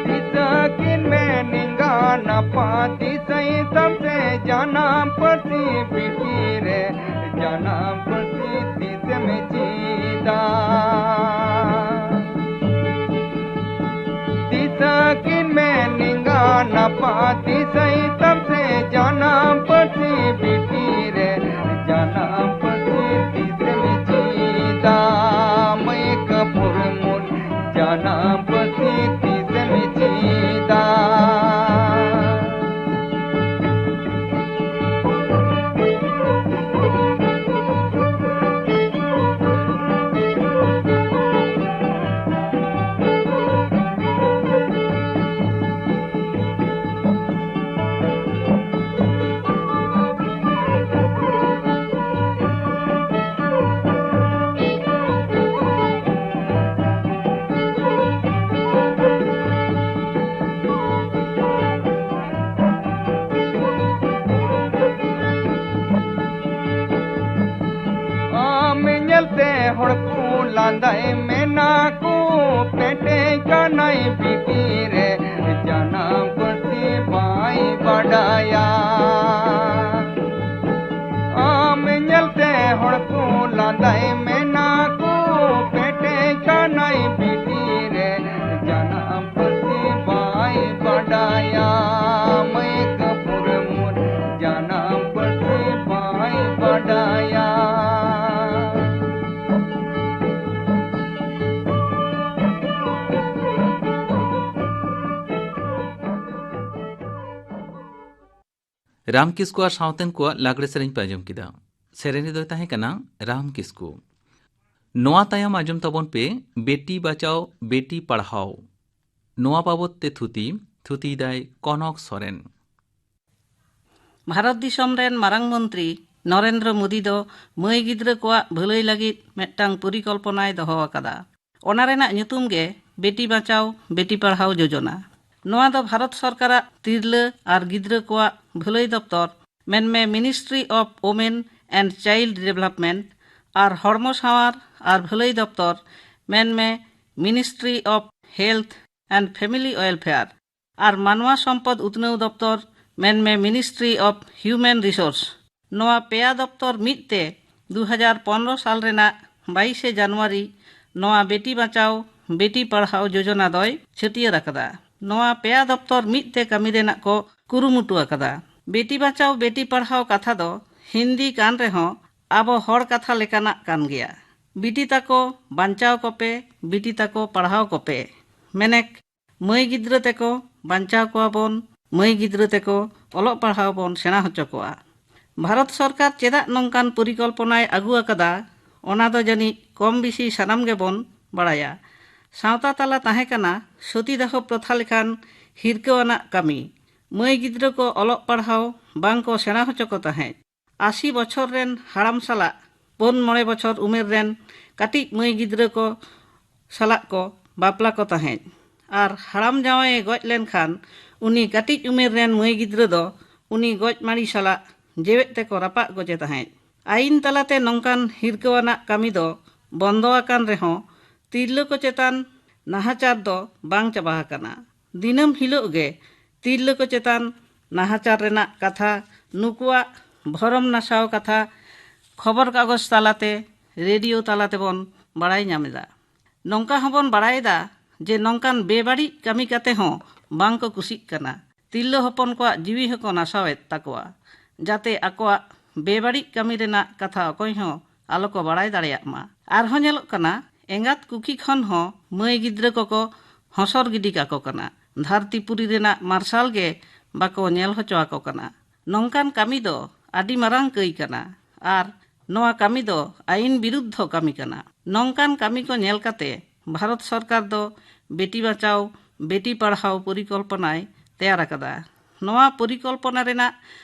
ᱫᱤᱥᱟᱹ ᱠᱤᱱ ᱢᱮ ᱱᱮᱸᱜᱟ ᱱᱟᱯᱟ, ᱫᱤᱥᱟᱹᱭ ᱛᱟᱢ ᱥᱮ ᱡᱟᱱᱟᱢ ᱯᱟᱹᱨᱥᱤ ᱵᱤᱴᱤ ᱨᱮ, ᱡᱟᱱᱟᱢ ᱯᱟᱹᱨᱥᱤ ᱛᱤᱥᱮᱢ ᱪᱮᱫᱟ? ᱫᱤᱥᱟᱹ ᱠᱤᱱ ᱢᱮ ᱱᱮᱸᱜᱟ ᱱᱟᱯᱟ, ᱫᱤᱥᱟᱹᱭ ᱛᱟᱢ ᱥᱮ ᱡᱟᱱᱟᱢ ᱯᱟᱹᱨᱥᱤ ᱵᱤᱴᱤ ᱨᱮ, ᱡᱟᱱᱟᱢ ᱯᱟᱹᱨᱥᱤ ᱛᱤᱥᱮᱢ ᱪᱮᱫᱟ? ᱢᱟᱹᱭ ᱠᱟᱹᱯᱩᱨ ᱢᱩᱞ, ᱡᱟᱱᱟᱢ ᱯᱟᱹᱨᱥᱤ ᱛᱤᱥᱮᱢ ᱪᱮᱫᱟ? ᱫᱟᱭ ᱢᱮᱱᱟ ᱠᱚ ᱯᱮᱴᱮᱡ ᱠᱟᱱᱟᱭ ᱵᱤᱴᱤ ᱨᱮ, ᱡᱟᱱᱟᱢ ᱯᱟᱹᱨᱥᱤ ᱵᱟᱭ ᱵᱟᱰᱟᱭᱟ᱾ ᱟᱢ ᱧᱮᱞᱛᱮ ᱦᱚᱲ ᱠᱚ ᱞᱟᱸᱫᱟᱭ ᱢᱮᱱᱟ ᱠᱚ ᱯᱮᱴᱮᱡ ᱠᱟᱱᱟᱭ ᱵᱤᱴᱤ ᱨᱮ, ᱡᱟᱱᱟᱢ ᱯᱟᱹᱨᱥᱤ ᱵᱟᱭ ᱵᱟᱰᱟᱭᱟ᱾ ᱢᱟᱹᱭ ᱠᱟᱹᱯᱩᱨ ᱢᱩᱨ ᱡᱟᱱᱟᱢ ᱯᱟᱹᱨᱥᱤ ᱵᱟᱭ ᱵᱟᱰᱟᱭᱟ᱾ ᱨᱟᱢ ᱠᱤᱥᱠᱩ ᱟᱨ ᱥᱟᱶᱛᱮᱱ ᱠᱚᱣᱟᱜ ᱞᱟᱜᱽᱲᱮ ᱥᱮᱨᱮᱧ ᱯᱮ ᱟᱸᱡᱚᱢ ᱠᱮᱫᱟ᱾ ᱥᱮᱨᱮᱧ ᱨᱮᱫᱚᱭ ᱛᱟᱦᱮᱸ ᱠᱟᱱᱟ ᱨᱟᱢ ᱠᱤᱥᱠᱩ᱾ ᱱᱚᱣᱟ ᱛᱟᱭᱚᱢ ᱟᱸᱡᱚᱢ ᱛᱟᱵᱚᱱ ᱯᱮ ᱵᱮᱴᱤ ᱵᱟᱪᱟᱣ ᱵᱮᱴᱤ ᱯᱟᱲᱦᱟᱣ᱾ ᱱᱚᱣᱟ ᱵᱟᱵᱚᱛ ᱛᱮ ᱛᱷᱩᱛᱤ, ᱛᱷᱩᱛᱤᱭᱮᱫᱟᱭ ᱠᱚᱱᱚᱠ ᱥᱚᱨᱮᱱ᱾ ᱵᱷᱟᱨᱚᱛ ᱫᱤᱥᱚᱢ ᱨᱮᱱ ᱢᱟᱨᱟᱝ ᱢᱚᱱᱛᱨᱤ ᱱᱚᱨᱮᱱᱫᱨᱚ ᱢᱳᱫᱤ ᱫᱚ ᱢᱟᱹᱭ ᱜᱤᱫᱽᱨᱟᱹ ᱠᱚᱣᱟᱜ ᱵᱷᱟᱹᱞᱟᱹᱭ ᱞᱟᱹᱜᱤᱫ ᱢᱤᱫᱴᱟᱝ ᱯᱚᱨᱤᱠᱚᱞᱯᱚᱱᱟᱭ ᱫᱚᱦᱚ ᱟᱠᱟᱫᱟ᱾ ᱚᱱᱟ ᱨᱮᱱᱟᱜ ᱧᱩᱛᱩᱢ ᱜᱮ ᱵᱮᱴᱤ ᱵᱟᱪᱟᱣ ᱵᱮᱴᱤ ᱯᱟᱲᱦᱟᱣ ᱡᱳᱡᱚᱱᱟ᱾ ᱱᱚᱣᱟ ᱫᱚ ᱵᱷᱟᱨᱚᱛ ᱥᱚᱨᱠᱟᱨᱟᱜ ᱛᱤᱨᱞᱟᱹ ᱟᱨ ᱜᱤᱫᱽᱨᱟᱹ ᱠᱚᱣᱟᱜ ᱵᱷᱟᱹᱞᱟᱹᱭ ᱫᱚᱯᱛᱚᱨ, ᱢᱮᱱᱢᱮ Ministry of Women and Child Development, ᱟᱨ ᱦᱚᱲᱢᱚ ᱥᱟᱶᱟᱨ ᱟᱨ ᱵᱷᱟᱹᱞᱟᱹᱭ ᱫᱚᱯᱛᱚᱨ, ᱢᱮᱱᱢᱮ Ministry of Health and Family Welfare, ᱟᱨ ᱢᱟᱱᱣᱟ ᱥᱚᱢᱯᱚᱫ ᱩᱛᱱᱟᱹᱣ ᱫᱚᱯᱛᱚᱨ, ᱢᱮᱱᱢᱮ Ministry of Human Resource᱾ ᱱᱚᱣᱟ ᱯᱮᱭᱟ ᱫᱚᱯᱛᱚᱨ ᱢᱤᱫ ᱛᱮ ᱫᱩ ᱦᱟᱡᱟᱨ ᱯᱚᱱᱨᱚ ᱥᱟᱞ ᱨᱮᱱᱟᱜ ᱵᱟᱭᱤᱥᱮ ᱡᱟᱱᱩᱣᱟᱨᱤ ᱱᱚᱣᱟ ᱵᱮᱴᱤ ᱵᱟᱪᱟᱣ ᱵᱮᱴᱤ ᱯᱟᱲᱦᱟᱣ ᱡᱳᱡᱚᱱᱟ ᱫᱚᱭ ᱪᱷᱟᱹᱴᱭᱟᱹᱨ ᱟᱠᱟᱫᱟ᱾ ᱱᱚᱣᱟ ᱯᱮᱭᱟ ᱫᱚᱯᱛᱚᱨ ᱢᱤᱫ ᱛᱮ ᱠᱟᱹᱢᱤ ᱨᱮᱱᱟᱜ ᱠᱚ ᱠᱩᱨᱩᱢᱩᱴᱩ ᱟᱠᱟᱫᱟ᱾ ᱵᱮᱴᱤ ᱵᱟᱪᱟᱣ ᱵᱮᱴᱤ ᱯᱟᱲᱦᱟᱣ ᱠᱟᱛᱷᱟ ᱫᱚ ᱦᱤᱱᱫᱤ ᱠᱟᱱ ᱨᱮᱦᱚᱸ ᱟᱵᱚ ᱦᱚᱲ ᱠᱟᱛᱷᱟ ᱞᱮᱠᱟᱱᱟᱜ ᱠᱟᱱ ᱜᱮᱭᱟ᱾ ᱵᱤᱴᱤ ᱛᱟᱠᱚ ᱵᱟᱧᱪᱟᱣ ᱠᱚᱯᱮ, ᱵᱤᱴᱤ ᱛᱟᱠᱚ ᱯᱟᱲᱦᱟᱣ ᱠᱚᱯᱮ᱾ ᱢᱮᱱᱮᱠ, ᱢᱟᱹᱭ ᱜᱤᱫᱽᱨᱟᱹ ᱛᱮᱠᱚ ᱵᱟᱧᱪᱟᱣ ᱠᱚᱣᱟ ᱵᱚᱱ, ᱢᱟᱹᱭ ᱜᱤᱫᱽᱨᱟᱹ ᱛᱮᱠᱚ ᱚᱞᱚᱜ ᱯᱟᱲᱦᱟᱣ ᱵᱚᱱ ᱥᱮᱬᱟ ᱦᱚᱪᱚ ᱠᱚᱣᱟ᱾ ᱵᱷᱟᱨᱚᱛ ᱥᱚᱨᱠᱟᱨ ᱪᱮᱫᱟᱜ ᱱᱚᱝᱠᱟᱱ ᱯᱚᱨᱤᱠᱚᱞᱯᱚᱱᱟᱭ ᱟᱹᱜᱩ ᱟᱠᱟᱫᱟ, ᱚᱱᱟ ᱫᱚ ᱡᱟᱹᱱᱤᱡ ᱠᱚᱢ ᱵᱮᱥᱤ ᱥᱟᱱᱟᱢ ᱜᱮᱵᱚᱱ ᱵᱟᱲᱟᱭᱟ᱾ ᱥᱟᱶᱛᱟ ᱛᱟᱞᱟ ᱛᱟᱦᱮᱸ ᱠᱟᱱᱟ ᱥᱚᱛᱤᱫᱟᱦᱚ ᱯᱨᱚᱛᱷᱟ ᱞᱮᱠᱟᱱ ᱦᱤᱨᱠᱟᱹᱣᱟᱱᱟᱜ ᱠᱟᱹᱢᱤ᱾ ᱢᱟᱹᱭ ᱜᱤᱫᱽᱨᱟᱹ ᱠᱚ ᱚᱞᱚᱜ ᱯᱟᱲᱦᱟᱣ ᱵᱟᱝ ᱠᱚ ᱥᱮᱬᱟ ᱦᱚᱪᱚ ᱠᱚ ᱛᱟᱦᱮᱸᱫ᱾ ᱟᱥᱤ ᱵᱚᱪᱷᱚᱨ ᱨᱮᱱ ᱦᱟᱲᱟᱢ ᱥᱟᱞᱟᱜ ᱯᱩᱱ ᱢᱚᱬᱮ ᱵᱚᱪᱷᱚᱨ ᱩᱢᱮᱨ ᱨᱮᱱ ᱠᱟᱹᱴᱤᱡ ᱢᱟᱹᱭ ᱜᱤᱫᱽᱨᱟᱹ ᱠᱚ ᱥᱟᱞᱟᱜ ᱠᱚ ᱵᱟᱯᱞᱟ ᱠᱚ ᱛᱟᱦᱮᱸᱫ᱾ ᱟᱨ ᱦᱟᱲᱟᱢ ᱡᱟᱶᱟᱭᱮ ᱜᱚᱡ ᱞᱮᱱᱠᱷᱟᱱ ᱩᱱᱤ ᱠᱟᱹᱴᱤᱡ ᱩᱢᱮᱨ ᱨᱮᱱ ᱢᱟᱹᱭ ᱜᱤᱫᱽᱨᱟᱹ ᱫᱚ ᱩᱱᱤ ᱜᱚᱡ ᱢᱟᱹᱲᱤ ᱥᱟᱞᱟᱜ ᱡᱮᱣᱮᱫ ᱛᱮᱠᱚ ᱨᱟᱯᱟᱜ ᱜᱚᱡᱮ ᱛᱟᱦᱮᱸᱫ᱾ ᱟᱹᱭᱤᱱ ᱛᱟᱞᱟᱛᱮ ᱱᱚᱝᱠᱟᱱ ᱦᱤᱨᱠᱟᱹᱣᱟᱱᱟᱜ ᱠᱟᱹᱢᱤ ᱫᱚ ᱵᱚᱱᱫᱚ ᱟᱠᱟᱱ ᱨᱮᱦᱚᱸ ᱛᱤᱨᱞᱟᱹ ᱠᱚ ᱪᱮᱛᱟᱱ ᱱᱟᱦᱟᱪᱟᱨ ᱫᱚ ᱵᱟᱝ ᱪᱟᱵᱟ ᱟᱠᱟᱱᱟ᱾ ᱫᱤᱱᱟᱹᱢ ᱦᱤᱞᱳᱜ ᱜᱮ ᱛᱤᱨᱞᱟᱹ ᱠᱚ ᱪᱮᱛᱟᱱ ᱱᱟᱦᱟᱪᱟᱨ ᱨᱮᱱᱟᱜ ᱠᱟᱛᱷᱟ ᱱᱩᱠᱩᱣᱟᱜ ᱵᱷᱚᱨᱚᱢ ᱱᱟᱥᱟᱣ ᱠᱟᱛᱷᱟ ᱠᱷᱚᱵᱚᱨ ᱠᱟᱜᱚᱡᱽ ᱛᱟᱞᱟᱛᱮ, ᱨᱮᱰᱤᱭᱳ ᱛᱟᱞᱟ ᱛᱮᱵᱚᱱ ᱵᱟᱲᱟᱭ ᱧᱟᱢ ᱮᱫᱟ᱾ ᱱᱚᱝᱠᱟ ᱦᱚᱸᱵᱚᱱ ᱵᱟᱲᱟᱭᱮᱫᱟ ᱡᱮ ᱱᱚᱝᱠᱟᱱ ᱵᱮᱵᱟᱹᱲᱤᱡ ᱠᱟᱹᱢᱤ ᱠᱟᱛᱮ ᱦᱚᱸ ᱵᱟᱝ ᱠᱚ ᱠᱩᱥᱤᱜ ᱠᱟᱱᱟ᱾ ᱛᱤᱨᱞᱟᱹ ᱦᱚᱯᱚᱱ ᱠᱚᱣᱟᱜ ᱡᱤᱣᱤ ᱦᱚᱸᱠᱚ ᱱᱟᱥᱟᱣᱮᱫ ᱛᱟᱠᱚᱣᱟ, ᱡᱟᱛᱮ ᱟᱠᱚᱣᱟᱜ ᱵᱮᱵᱟᱹᱲᱤᱡ ᱠᱟᱹᱢᱤ ᱨᱮᱱᱟᱜ ᱠᱟᱛᱷᱟ ᱚᱠᱚᱭ ᱦᱚᱸ ᱟᱞᱚ ᱠᱚ ᱵᱟᱲᱟᱭ ᱫᱟᱲᱮᱭᱟᱜ ᱢᱟ᱾ ᱟᱨᱦᱚᱸ ᱧᱮᱞᱚᱜ ᱠᱟᱱᱟ, ᱮᱸᱜᱟᱛ ᱠᱩᱠᱷᱤ ᱠᱷᱚᱱ ᱦᱚᱸ ᱢᱟᱹᱭ ᱜᱤᱫᱽᱨᱟᱹ ᱠᱚᱠᱚ ᱦᱚᱥᱚᱨ ᱜᱤᱰᱤ ᱠᱟᱠᱚ ᱠᱟᱱᱟ᱾ ᱫᱷᱟᱹᱨᱛᱤ ᱯᱩᱨᱤ ᱨᱮᱱᱟᱜ ᱢᱟᱨᱥᱟᱞ ᱜᱮ ᱵᱟᱠᱚ ᱧᱮᱞ ᱦᱚᱪᱚ ᱟᱠᱚ ᱠᱟᱱᱟ᱾ ᱱᱚᱝᱠᱟᱱ ᱠᱟᱹᱢᱤ ᱫᱚ ᱟᱹᱰᱤ ᱢᱟᱨᱟᱝ ᱠᱟᱹᱭ ᱠᱟᱱᱟ ᱟᱨ ᱱᱚᱣᱟ ᱠᱟᱹᱢᱤ ᱫᱚ ᱟᱹᱭᱤᱱ ᱵᱤᱨᱩᱫᱽᱫᱷᱚ ᱠᱟᱹᱢᱤ ᱠᱟᱱᱟ᱾ ᱱᱚᱝᱠᱟᱱ ᱠᱟᱹᱢᱤ ᱠᱚ ᱧᱮᱞ ᱠᱟᱛᱮ ᱵᱷᱟᱨᱚᱛ ᱥᱚᱨᱠᱟᱨ ᱫᱚ ᱵᱮᱴᱤ ᱵᱟᱪᱟᱣ, ᱵᱮᱴᱤ ᱯᱟᱲᱦᱟᱣ ᱯᱚᱨᱤᱠᱚᱞᱯᱚᱱᱟᱭ ᱛᱮᱭᱟᱨ ᱟᱠᱟᱫᱟ᱾ ᱱᱚᱣᱟ ᱯᱚᱨᱤᱠᱚᱞᱯᱚᱱᱟ ᱨᱮᱱᱟᱜ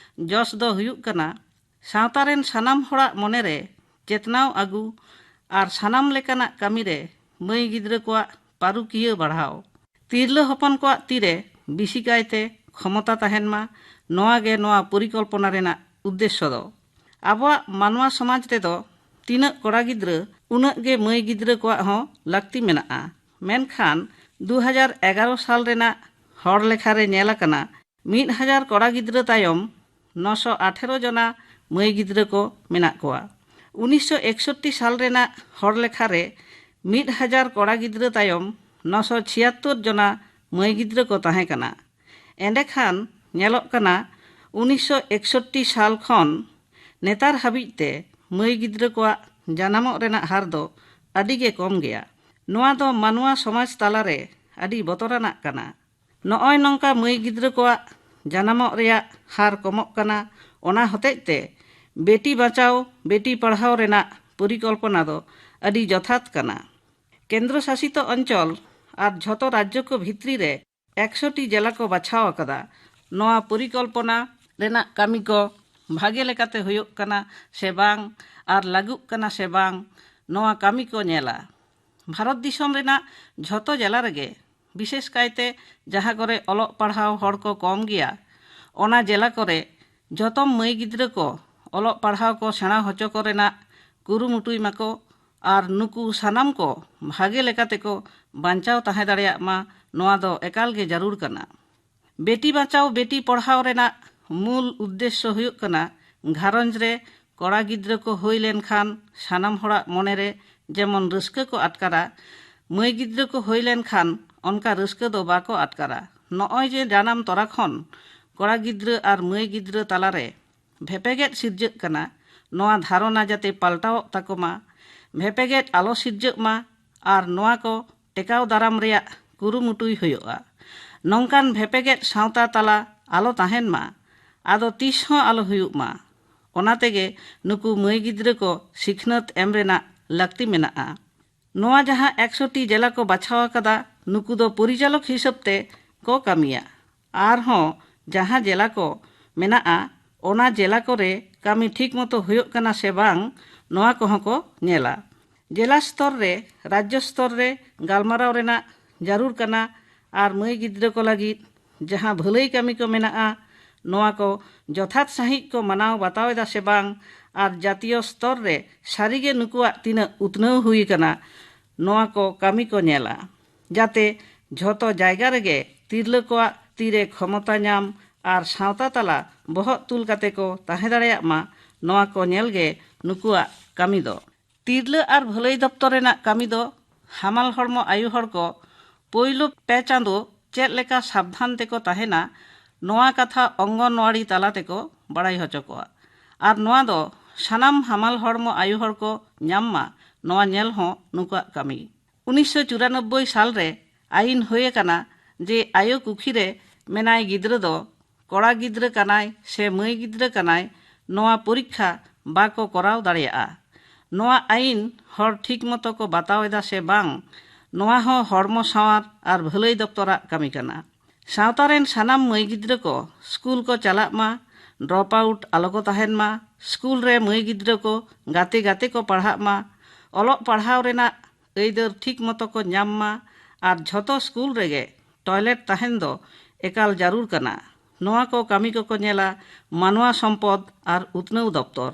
ᱡᱚᱥ ᱫᱚ ᱦᱩᱭᱩᱜ ᱠᱟᱱᱟ ᱥᱟᱶᱛᱟ ᱨᱮᱱ ᱥᱟᱱᱟᱢ ᱦᱚᱲᱟᱜ ᱢᱚᱱᱮᱨᱮ ᱪᱮᱛᱱᱟᱣ ᱟᱹᱜᱩ ᱟᱨ ᱥᱟᱱᱟᱢ ᱞᱮᱠᱟᱱᱟᱜ ᱠᱟᱹᱢᱤᱨᱮ ᱢᱟᱹᱭ ᱜᱤᱫᱽᱨᱟᱹ ᱠᱚᱣᱟᱜ ᱯᱟᱹᱨᱩᱠᱷᱤᱭᱟᱹ ᱵᱟᱲᱦᱟᱣ᱾ ᱛᱤᱨᱞᱟᱹ ᱦᱚᱯᱚᱱ ᱠᱚᱣᱟᱜ ᱛᱤᱨᱮ ᱵᱮᱥᱤ ᱠᱟᱭᱛᱮ ᱠᱷᱚᱢᱚᱛᱟ ᱛᱟᱦᱮᱱ ᱢᱟ, ᱱᱚᱣᱟ ᱜᱮ ᱱᱚᱣᱟ ᱯᱚᱨᱤᱠᱚᱞᱯᱚᱱᱟ ᱨᱮᱱᱟᱜ ᱩᱫᱽᱫᱮᱥᱥᱚ ᱫᱚ᱾ ᱟᱵᱚᱣᱟᱜ ᱢᱟᱱᱣᱟ ᱥᱚᱢᱟᱡᱽ ᱨᱮᱫᱚ ᱛᱤᱱᱟᱹᱜ ᱠᱚᱲᱟ ᱜᱤᱫᱽᱨᱟᱹ, ᱩᱱᱟᱹᱜ ᱜᱮ ᱢᱟᱹᱭ ᱜᱤᱫᱽᱨᱟᱹ ᱠᱚᱣᱟᱜ ᱦᱚᱸ ᱞᱟᱹᱠᱛᱤ ᱢᱮᱱᱟᱜᱼᱟ᱾ ᱢᱮᱱᱠᱷᱟᱱ ᱫᱩ ᱦᱟᱡᱟᱨ ᱮᱜᱟᱨᱚ ᱥᱟᱞ ᱨᱮᱱᱟᱜ ᱦᱚᱲ ᱞᱮᱠᱷᱟ ᱨᱮ ᱧᱮᱞ ᱟᱠᱟᱱᱟ, ᱢᱤᱫ ᱦᱟᱡᱟᱨ ᱠᱚᱲᱟ ᱜᱤᱫᱽᱨᱟᱹ ᱛᱟᱭᱚᱢ ᱱᱚᱥᱚ ᱟᱴᱷᱮᱨᱚ ᱡᱚᱱᱟ ᱢᱟᱹᱭ ᱜᱤᱫᱽᱨᱟᱹ ᱠᱚ ᱢᱮᱱᱟᱜ ᱠᱚᱣᱟ᱾ ᱩᱱᱤᱥᱥᱚ ᱮᱠᱥᱚᱴᱴᱤ ᱥᱟᱞ ᱨᱮᱱᱟᱜ ᱦᱚᱲ ᱞᱮᱠᱷᱟ ᱨᱮ ᱢᱤᱫ ᱦᱟᱡᱟᱨ ᱠᱚᱲᱟ ᱜᱤᱫᱽᱨᱟᱹ ᱛᱟᱭᱚᱢ ᱱᱚᱥᱚ ᱪᱷᱤᱭᱟᱛᱛᱳᱨ ᱡᱚᱱᱟ ᱢᱟᱹᱭ ᱜᱤᱫᱽᱨᱟᱹ ᱠᱚ ᱛᱟᱦᱮᱸ ᱠᱟᱱᱟ᱾ ᱮᱸᱰᱮᱠᱷᱟᱱ ᱧᱮᱞᱚᱜ ᱠᱟᱱᱟ, ᱩᱱᱤᱥᱥᱚ ᱮᱠᱥᱚᱴᱴᱤ ᱥᱟᱞ ᱠᱷᱚᱱ ᱱᱮᱛᱟᱨ ᱦᱟᱹᱵᱤᱡ ᱛᱮ ᱢᱟᱹᱭ ᱜᱤᱫᱽᱨᱟᱹ ᱠᱚᱣᱟᱜ ᱡᱟᱱᱟᱢᱚᱜ ᱨᱮᱱᱟᱜ ᱦᱟᱨ ᱫᱚ ᱟᱹᱰᱤ ᱜᱮ ᱠᱚᱢ ᱜᱮᱭᱟ᱾ ᱱᱚᱣᱟ ᱫᱚ ᱢᱟᱱᱣᱟ ᱥᱚᱢᱟᱡᱽ ᱛᱟᱞᱟᱨᱮ ᱟᱹᱰᱤ ᱵᱚᱛᱚᱨᱟᱱᱟᱜ ᱠᱟᱱᱟ᱾ ᱱᱚᱜᱼᱚᱭ ᱱᱚᱝᱠᱟ ᱢᱟᱹᱭ ᱜᱤᱫᱽᱨᱟᱹ ᱠᱚᱣᱟᱜ ᱡᱟᱱᱟᱢᱚᱜ ᱨᱮᱭᱟᱜ ᱦᱟᱨ ᱠᱚᱢᱚᱜ ᱠᱟᱱᱟ᱾ ᱚᱱᱟ ᱦᱚᱛᱮᱡ ᱛᱮ ᱵᱮᱴᱤ ᱵᱟᱪᱟᱣ, ᱵᱮᱴᱤ ᱯᱟᱲᱦᱟᱣ ᱨᱮᱱᱟᱜ ᱯᱚᱨᱤᱠᱚᱞᱯᱚᱱᱟ ᱫᱚ ᱟᱹᱰᱤ ᱡᱚᱛᱷᱟᱛ ᱠᱟᱱᱟ᱾ ᱠᱮᱱᱫᱨᱚ ᱥᱟᱥᱤᱛᱚ ᱚᱧᱪᱚᱞ ᱟᱨ ᱡᱷᱚᱛᱚ ᱨᱟᱡᱽᱡᱚ ᱠᱚ ᱵᱷᱤᱛᱨᱤ ᱨᱮ ᱮᱠᱥᱚᱴᱤ ᱡᱮᱞᱟ ᱠᱚ ᱵᱟᱪᱷᱟᱣ ᱟᱠᱟᱫᱟ᱾ ᱱᱚᱣᱟ ᱯᱚᱨᱤᱠᱚᱞᱯᱚᱱᱟ ᱨᱮᱱᱟᱜ ᱠᱟᱹᱢᱤ ᱠᱚ ᱵᱷᱟᱜᱮ ᱞᱮᱠᱟᱛᱮ ᱦᱩᱭᱩᱜ ᱠᱟᱱᱟ ᱥᱮ ᱵᱟᱝ ᱟᱨ ᱞᱟᱹᱜᱩᱜ ᱠᱟᱱᱟ ᱥᱮ ᱵᱟᱝ, ᱱᱚᱣᱟ ᱠᱟᱹᱢᱤ ᱠᱚ ᱧᱮᱞᱟ᱾ ᱵᱷᱟᱨᱚᱛ ᱫᱤᱥᱚᱢ ᱨᱮᱱᱟᱜ ᱡᱷᱚᱛᱚ ᱡᱮᱞᱟ ᱨᱮᱜᱮ, ᱵᱤᱥᱮᱥ ᱠᱟᱭᱛᱮ ᱡᱟᱦᱟᱸ ᱠᱚᱨᱮ ᱚᱞᱚᱜ ᱯᱟᱲᱦᱟᱣ ᱦᱚᱲ ᱠᱚ ᱠᱚᱢ ᱜᱮᱭᱟ, ᱚᱱᱟ ᱡᱮᱞᱟ ᱠᱚᱨᱮ ᱡᱚᱛᱚᱢ ᱢᱟᱹᱭ ᱜᱤᱫᱽᱨᱟᱹ ᱠᱚ ᱚᱞᱚᱜ ᱯᱟᱲᱦᱟᱣ ᱠᱚ ᱥᱮᱬᱟ ᱦᱚᱪᱚ ᱠᱚ ᱨᱮᱱᱟᱜ ᱠᱩᱨᱩᱢᱩᱴᱩᱭ ᱢᱟᱠᱚ᱾ ᱟᱨ ᱱᱩᱠᱩ ᱥᱟᱱᱟᱢ ᱠᱚ ᱵᱷᱟᱜᱮ ᱞᱮᱠᱟ ᱛᱮᱠᱚ ᱵᱟᱧᱪᱟᱣ ᱛᱟᱦᱮᱸ ᱫᱟᱲᱮᱭᱟᱜ ᱢᱟ, ᱱᱚᱣᱟ ᱫᱚ ᱮᱠᱟᱞ ᱜᱮ ᱡᱟᱹᱨᱩᱲ ᱠᱟᱱᱟ᱾ ᱵᱮᱴᱤ ᱵᱟᱧᱪᱟᱣ ᱵᱮᱴᱤ ᱯᱚᱲᱦᱟᱣ ᱨᱮᱱᱟᱜ ᱢᱩᱞ ᱩᱫᱽᱫᱮᱥᱥᱚ ᱦᱩᱭᱩᱜ ᱠᱟᱱᱟ, ᱜᱷᱟᱨᱚᱸᱡᱽ ᱨᱮ ᱠᱚᱲᱟ ᱜᱤᱫᱽᱨᱟᱹ ᱠᱚ ᱦᱩᱭ ᱞᱮᱱᱠᱷᱟᱱ ᱥᱟᱱᱟᱢ ᱦᱚᱲᱟᱜ ᱢᱚᱱᱮ ᱨᱮ ᱡᱮᱢᱚᱱ ᱨᱟᱹᱥᱠᱟᱹ ᱠᱚ ᱟᱴᱠᱟᱨᱟ, ᱢᱟᱹᱭ ᱜᱤᱫᱽᱨᱟᱹ ᱠᱚ ᱦᱩᱭ ᱞᱮᱱᱠᱷᱟᱱ ᱚᱱᱠᱟ ᱨᱟᱹᱥᱠᱟᱹ ᱫᱚ ᱵᱟᱠᱚ ᱟᱴᱠᱟᱨᱟ᱾ ᱱᱚᱜᱼᱚᱭ ᱡᱮ ᱡᱟᱱᱟᱢ ᱛᱚᱨᱟ ᱠᱷᱚᱱ ᱠᱚᱲᱟ ᱜᱤᱫᱽᱨᱟᱹ ᱟᱨ ᱢᱟᱹᱭ ᱜᱤᱫᱽᱨᱟᱹ ᱛᱟᱞᱟᱨᱮ ᱵᱷᱮᱯᱮᱜᱮᱫ ᱥᱤᱨᱡᱟᱹᱜ ᱠᱟᱱᱟ, ᱱᱚᱣᱟ ᱫᱷᱟᱨᱚᱱᱟ ᱡᱟᱛᱮ ᱯᱟᱞᱴᱟᱣᱚᱜ ᱛᱟᱠᱚ ᱢᱟ, ᱵᱷᱮᱯᱮᱜᱮᱫ ᱟᱞᱚ ᱥᱤᱨᱡᱟᱹᱜ ᱢᱟ ᱟᱨ ᱱᱚᱣᱟ ᱠᱚ ᱴᱮᱠᱟᱣ ᱫᱟᱨᱟᱢ ᱨᱮᱭᱟᱜ ᱠᱩᱨᱩᱢᱩᱴᱩᱭ ᱦᱩᱭᱩᱜᱼᱟ᱾ ᱱᱚᱝᱠᱟᱱ ᱵᱷᱮᱯᱮᱜᱮᱫ ᱥᱟᱶᱛᱟ ᱛᱟᱞᱟ ᱟᱞᱚ ᱛᱟᱦᱮᱱ ᱢᱟ, ᱟᱫᱚ ᱛᱤᱥ ᱦᱚᱸ ᱟᱞᱚ ᱦᱩᱭᱩᱜ ᱢᱟ᱾ ᱚᱱᱟ ᱛᱮᱜᱮ ᱱᱩᱠᱩ ᱢᱟᱹᱭ ᱜᱤᱫᱽᱨᱟᱹ ᱠᱚ ᱥᱤᱠᱷᱱᱟᱹᱛ ᱮᱢ ᱨᱮᱱᱟᱜ ᱞᱟᱹᱠᱛᱤ ᱢᱮᱱᱟᱜᱼᱟ᱾ ᱱᱚᱣᱟ ᱡᱟᱦᱟᱸ ᱮᱠᱥᱚ ᱴᱤ ᱡᱮᱞᱟ ᱠᱚ ᱵᱟᱪᱷᱟᱣ ᱟᱠᱟᱫᱟ, ᱱᱩᱠᱩ ᱫᱚ ᱯᱚᱨᱤᱪᱟᱞᱚᱠ ᱦᱤᱥᱟᱹᱵ ᱛᱮ ᱠᱚ ᱠᱟᱹᱢᱤᱭᱟ᱾ ᱟᱨᱦᱚᱸ ᱡᱟᱦᱟᱸ ᱡᱮᱞᱟ ᱠᱚ ᱢᱮᱱᱟᱜᱼᱟ, ᱚᱱᱟ ᱡᱮᱞᱟ ᱠᱚᱨᱮ ᱠᱟᱹᱢᱤ ᱴᱷᱤᱠ ᱢᱚᱛᱚ ᱦᱩᱭᱩᱜ ᱠᱟᱱᱟ ᱥᱮ ᱵᱟᱝ, ᱱᱚᱣᱟ ᱠᱚᱦᱚᱸ ᱠᱚ ᱧᱮᱞᱟ᱾ ᱡᱮᱞᱟ ᱥᱛᱚᱨ ᱨᱮ, ᱨᱟᱡᱽᱡᱚ ᱥᱛᱚᱨ ᱨᱮ ᱜᱟᱞᱢᱟᱨᱟᱣ ᱨᱮᱱᱟᱜ ᱡᱟᱹᱨᱩᱲ ᱠᱟᱱᱟ ᱟᱨ ᱢᱟᱹᱭ ᱜᱤᱫᱽᱨᱟᱹ ᱠᱚ ᱞᱟᱹᱜᱤᱫ ᱡᱟᱦᱟᱸ ᱵᱷᱟᱹᱞᱟᱹᱭ ᱠᱟᱹᱢᱤ ᱠᱚ ᱢᱮᱱᱟᱜᱼᱟ, ᱱᱚᱣᱟ ᱠᱚ ᱡᱚᱛᱷᱟᱛ ᱥᱟᱺᱦᱤᱡ ᱠᱚ ᱢᱟᱱᱟᱣ ᱵᱟᱛᱟᱣ ᱮᱫᱟ ᱥᱮ ᱵᱟᱝ ᱟᱨ ᱡᱟᱹᱛᱤᱭᱚ ᱥᱛᱚᱨ ᱨᱮ ᱥᱟᱹᱨᱤᱜᱮ ᱱᱩᱠᱩᱣᱟᱜ ᱛᱤᱱᱟᱹᱜ ᱩᱛᱱᱟᱹᱣ ᱦᱩᱭ ᱟᱠᱟᱱᱟ, ᱱᱚᱣᱟ ᱠᱚ ᱠᱟᱹᱢᱤ ᱠᱚ ᱧᱮᱞᱟ, ᱡᱟᱛᱮ ᱡᱷᱚᱛᱚ ᱡᱟᱭᱜᱟ ᱨᱮᱜᱮ ᱛᱤᱨᱞᱟᱹ ᱠᱚᱣᱟᱜ ᱛᱤᱨᱮ ᱠᱷᱚᱢᱚᱛᱟ ᱧᱟᱢ ᱟᱨ ᱥᱟᱶᱛᱟ ᱛᱟᱞᱟ ᱵᱚᱦᱚᱜ ᱛᱩᱞ ᱠᱟᱛᱮ ᱠᱚ ᱛᱟᱦᱮᱸ ᱫᱟᱲᱮᱭᱟᱜ ᱢᱟ, ᱱᱚᱣᱟ ᱠᱚ ᱧᱮᱞ ᱜᱮ ᱱᱩᱠᱩᱣᱟᱜ ᱠᱟᱹᱢᱤ ᱫᱚ᱾ ᱛᱤᱨᱞᱟᱹ ᱟᱨ ᱵᱷᱟᱹᱞᱟᱹᱭ ᱫᱚᱯᱛᱚᱨ ᱨᱮᱱᱟᱜ ᱠᱟᱹᱢᱤ ᱫᱚ ᱦᱟᱢᱟᱞ ᱦᱚᱲᱢᱚ ᱟᱭᱳ ᱦᱚᱲ ᱠᱚ ᱯᱳᱭᱞᱳ ᱯᱮ ᱪᱟᱸᱫᱳ ᱪᱮᱫ ᱞᱮᱠᱟ ᱥᱟᱵᱫᱷᱟᱱ ᱛᱮᱠᱚ ᱛᱟᱦᱮᱱᱟ, ᱱᱚᱣᱟ ᱠᱟᱛᱷᱟ ᱚᱝᱜᱚᱱᱣᱟᱲᱤ ᱛᱟᱞᱟ ᱛᱮᱠᱚ ᱵᱟᱲᱟᱭ ᱦᱚᱪᱚ ᱠᱚᱣᱟ᱾ ᱟᱨ ᱱᱚᱣᱟ ᱫᱚ ᱥᱟᱱᱟᱢ ᱦᱟᱢᱟᱞ ᱦᱚᱲᱢᱚ ᱟᱭᱳ ᱦᱚᱲ ᱠᱚ ᱧᱟᱢ ᱢᱟ, ᱱᱚᱣᱟ ᱧᱮᱞ ᱦᱚᱸ ᱱᱩᱠᱩᱣᱟᱜ ᱠᱟᱹᱢᱤ᱾ ᱩᱱᱤᱥᱥᱚ ᱪᱩᱨᱟᱱᱚᱵᱵᱳᱭ ᱥᱟᱞ ᱨᱮ ᱟᱭᱤᱱ ᱦᱩᱭ ᱟᱠᱟᱱᱟ ᱡᱮ ᱟᱭᱳ ᱠᱩᱠᱷᱤ ᱨᱮ ᱢᱮᱱᱟᱭ ᱜᱤᱫᱽᱨᱟᱹ ᱫᱚ ᱠᱚᱲᱟ ᱜᱤᱫᱽᱨᱟᱹ ᱠᱟᱱᱟᱭ ᱥᱮ ᱢᱟᱹᱭ ᱜᱤᱫᱽᱨᱟᱹ ᱠᱟᱱᱟᱭ, ᱱᱚᱣᱟ ᱯᱚᱨᱤᱠᱠᱷᱟ ᱵᱟᱠᱚ ᱠᱚᱨᱟᱣ ᱫᱟᱲᱮᱭᱟᱜᱼᱟ᱾ ᱱᱚᱣᱟ ᱟᱭᱤᱱ ᱦᱚᱲ ᱴᱷᱤᱠ ᱢᱚᱛᱚ ᱠᱚ ᱵᱟᱛᱟᱣ ᱮᱫᱟ ᱥᱮ ᱵᱟᱝ, ᱱᱚᱣᱟ ᱦᱚᱸ ᱦᱚᱲᱢᱚ ᱥᱟᱶᱟᱨ ᱟᱨ ᱵᱷᱟᱹᱞᱟᱹᱭ ᱫᱚᱯᱛᱚᱨᱟᱜ ᱠᱟᱹᱢᱤ ᱠᱟᱱᱟ᱾ ᱥᱟᱶᱛᱟ ᱨᱮᱱ ᱥᱟᱱᱟᱢ ᱢᱟᱹᱭ ᱜᱤᱫᱽᱨᱟᱹ ᱠᱚ ᱥᱠᱩᱞ ᱠᱚ ᱪᱟᱞᱟᱜ ᱢᱟ, ᱰᱨᱚᱯ ᱟᱣᱩᱴ ᱟᱞᱚ ᱠᱚ ᱛᱟᱦᱮᱱ ᱢᱟ, ᱥᱠᱩᱞ ᱨᱮ ᱢᱟᱹᱭ ᱜᱤᱫᱽᱨᱟᱹ ᱠᱚ ᱜᱟᱛᱮ ᱜᱟᱛᱮ ᱠᱚ ᱯᱟᱲᱦᱟᱜ ᱢᱟ, ᱚᱞᱚᱜ ᱯᱟᱲᱦᱟᱣ ᱨᱮᱱᱟᱜ ᱟᱹᱭᱫᱟᱹᱨ ᱴᱷᱤᱠ ᱢᱚᱛᱚ ᱠᱚ ᱧᱟᱢ ᱢᱟ ᱟᱨ ᱡᱷᱚᱛᱚ ᱥᱠᱩᱞ ᱨᱮᱜᱮ ᱴᱚᱭᱞᱮᱴ ᱛᱟᱦᱮᱱ ᱫᱚ ᱮᱠᱟᱞ ᱡᱟᱹᱨᱩᱲ ᱠᱟᱱᱟ᱾ ᱱᱚᱣᱟ ᱠᱚ ᱠᱟᱹᱢᱤ ᱠᱚᱠᱚ ᱧᱮᱞᱟ ᱢᱟᱱᱣᱟ ᱥᱚᱢᱯᱚᱫ ᱟᱨ ᱩᱛᱱᱟᱹᱣ ᱫᱚᱯᱛᱚᱨ᱾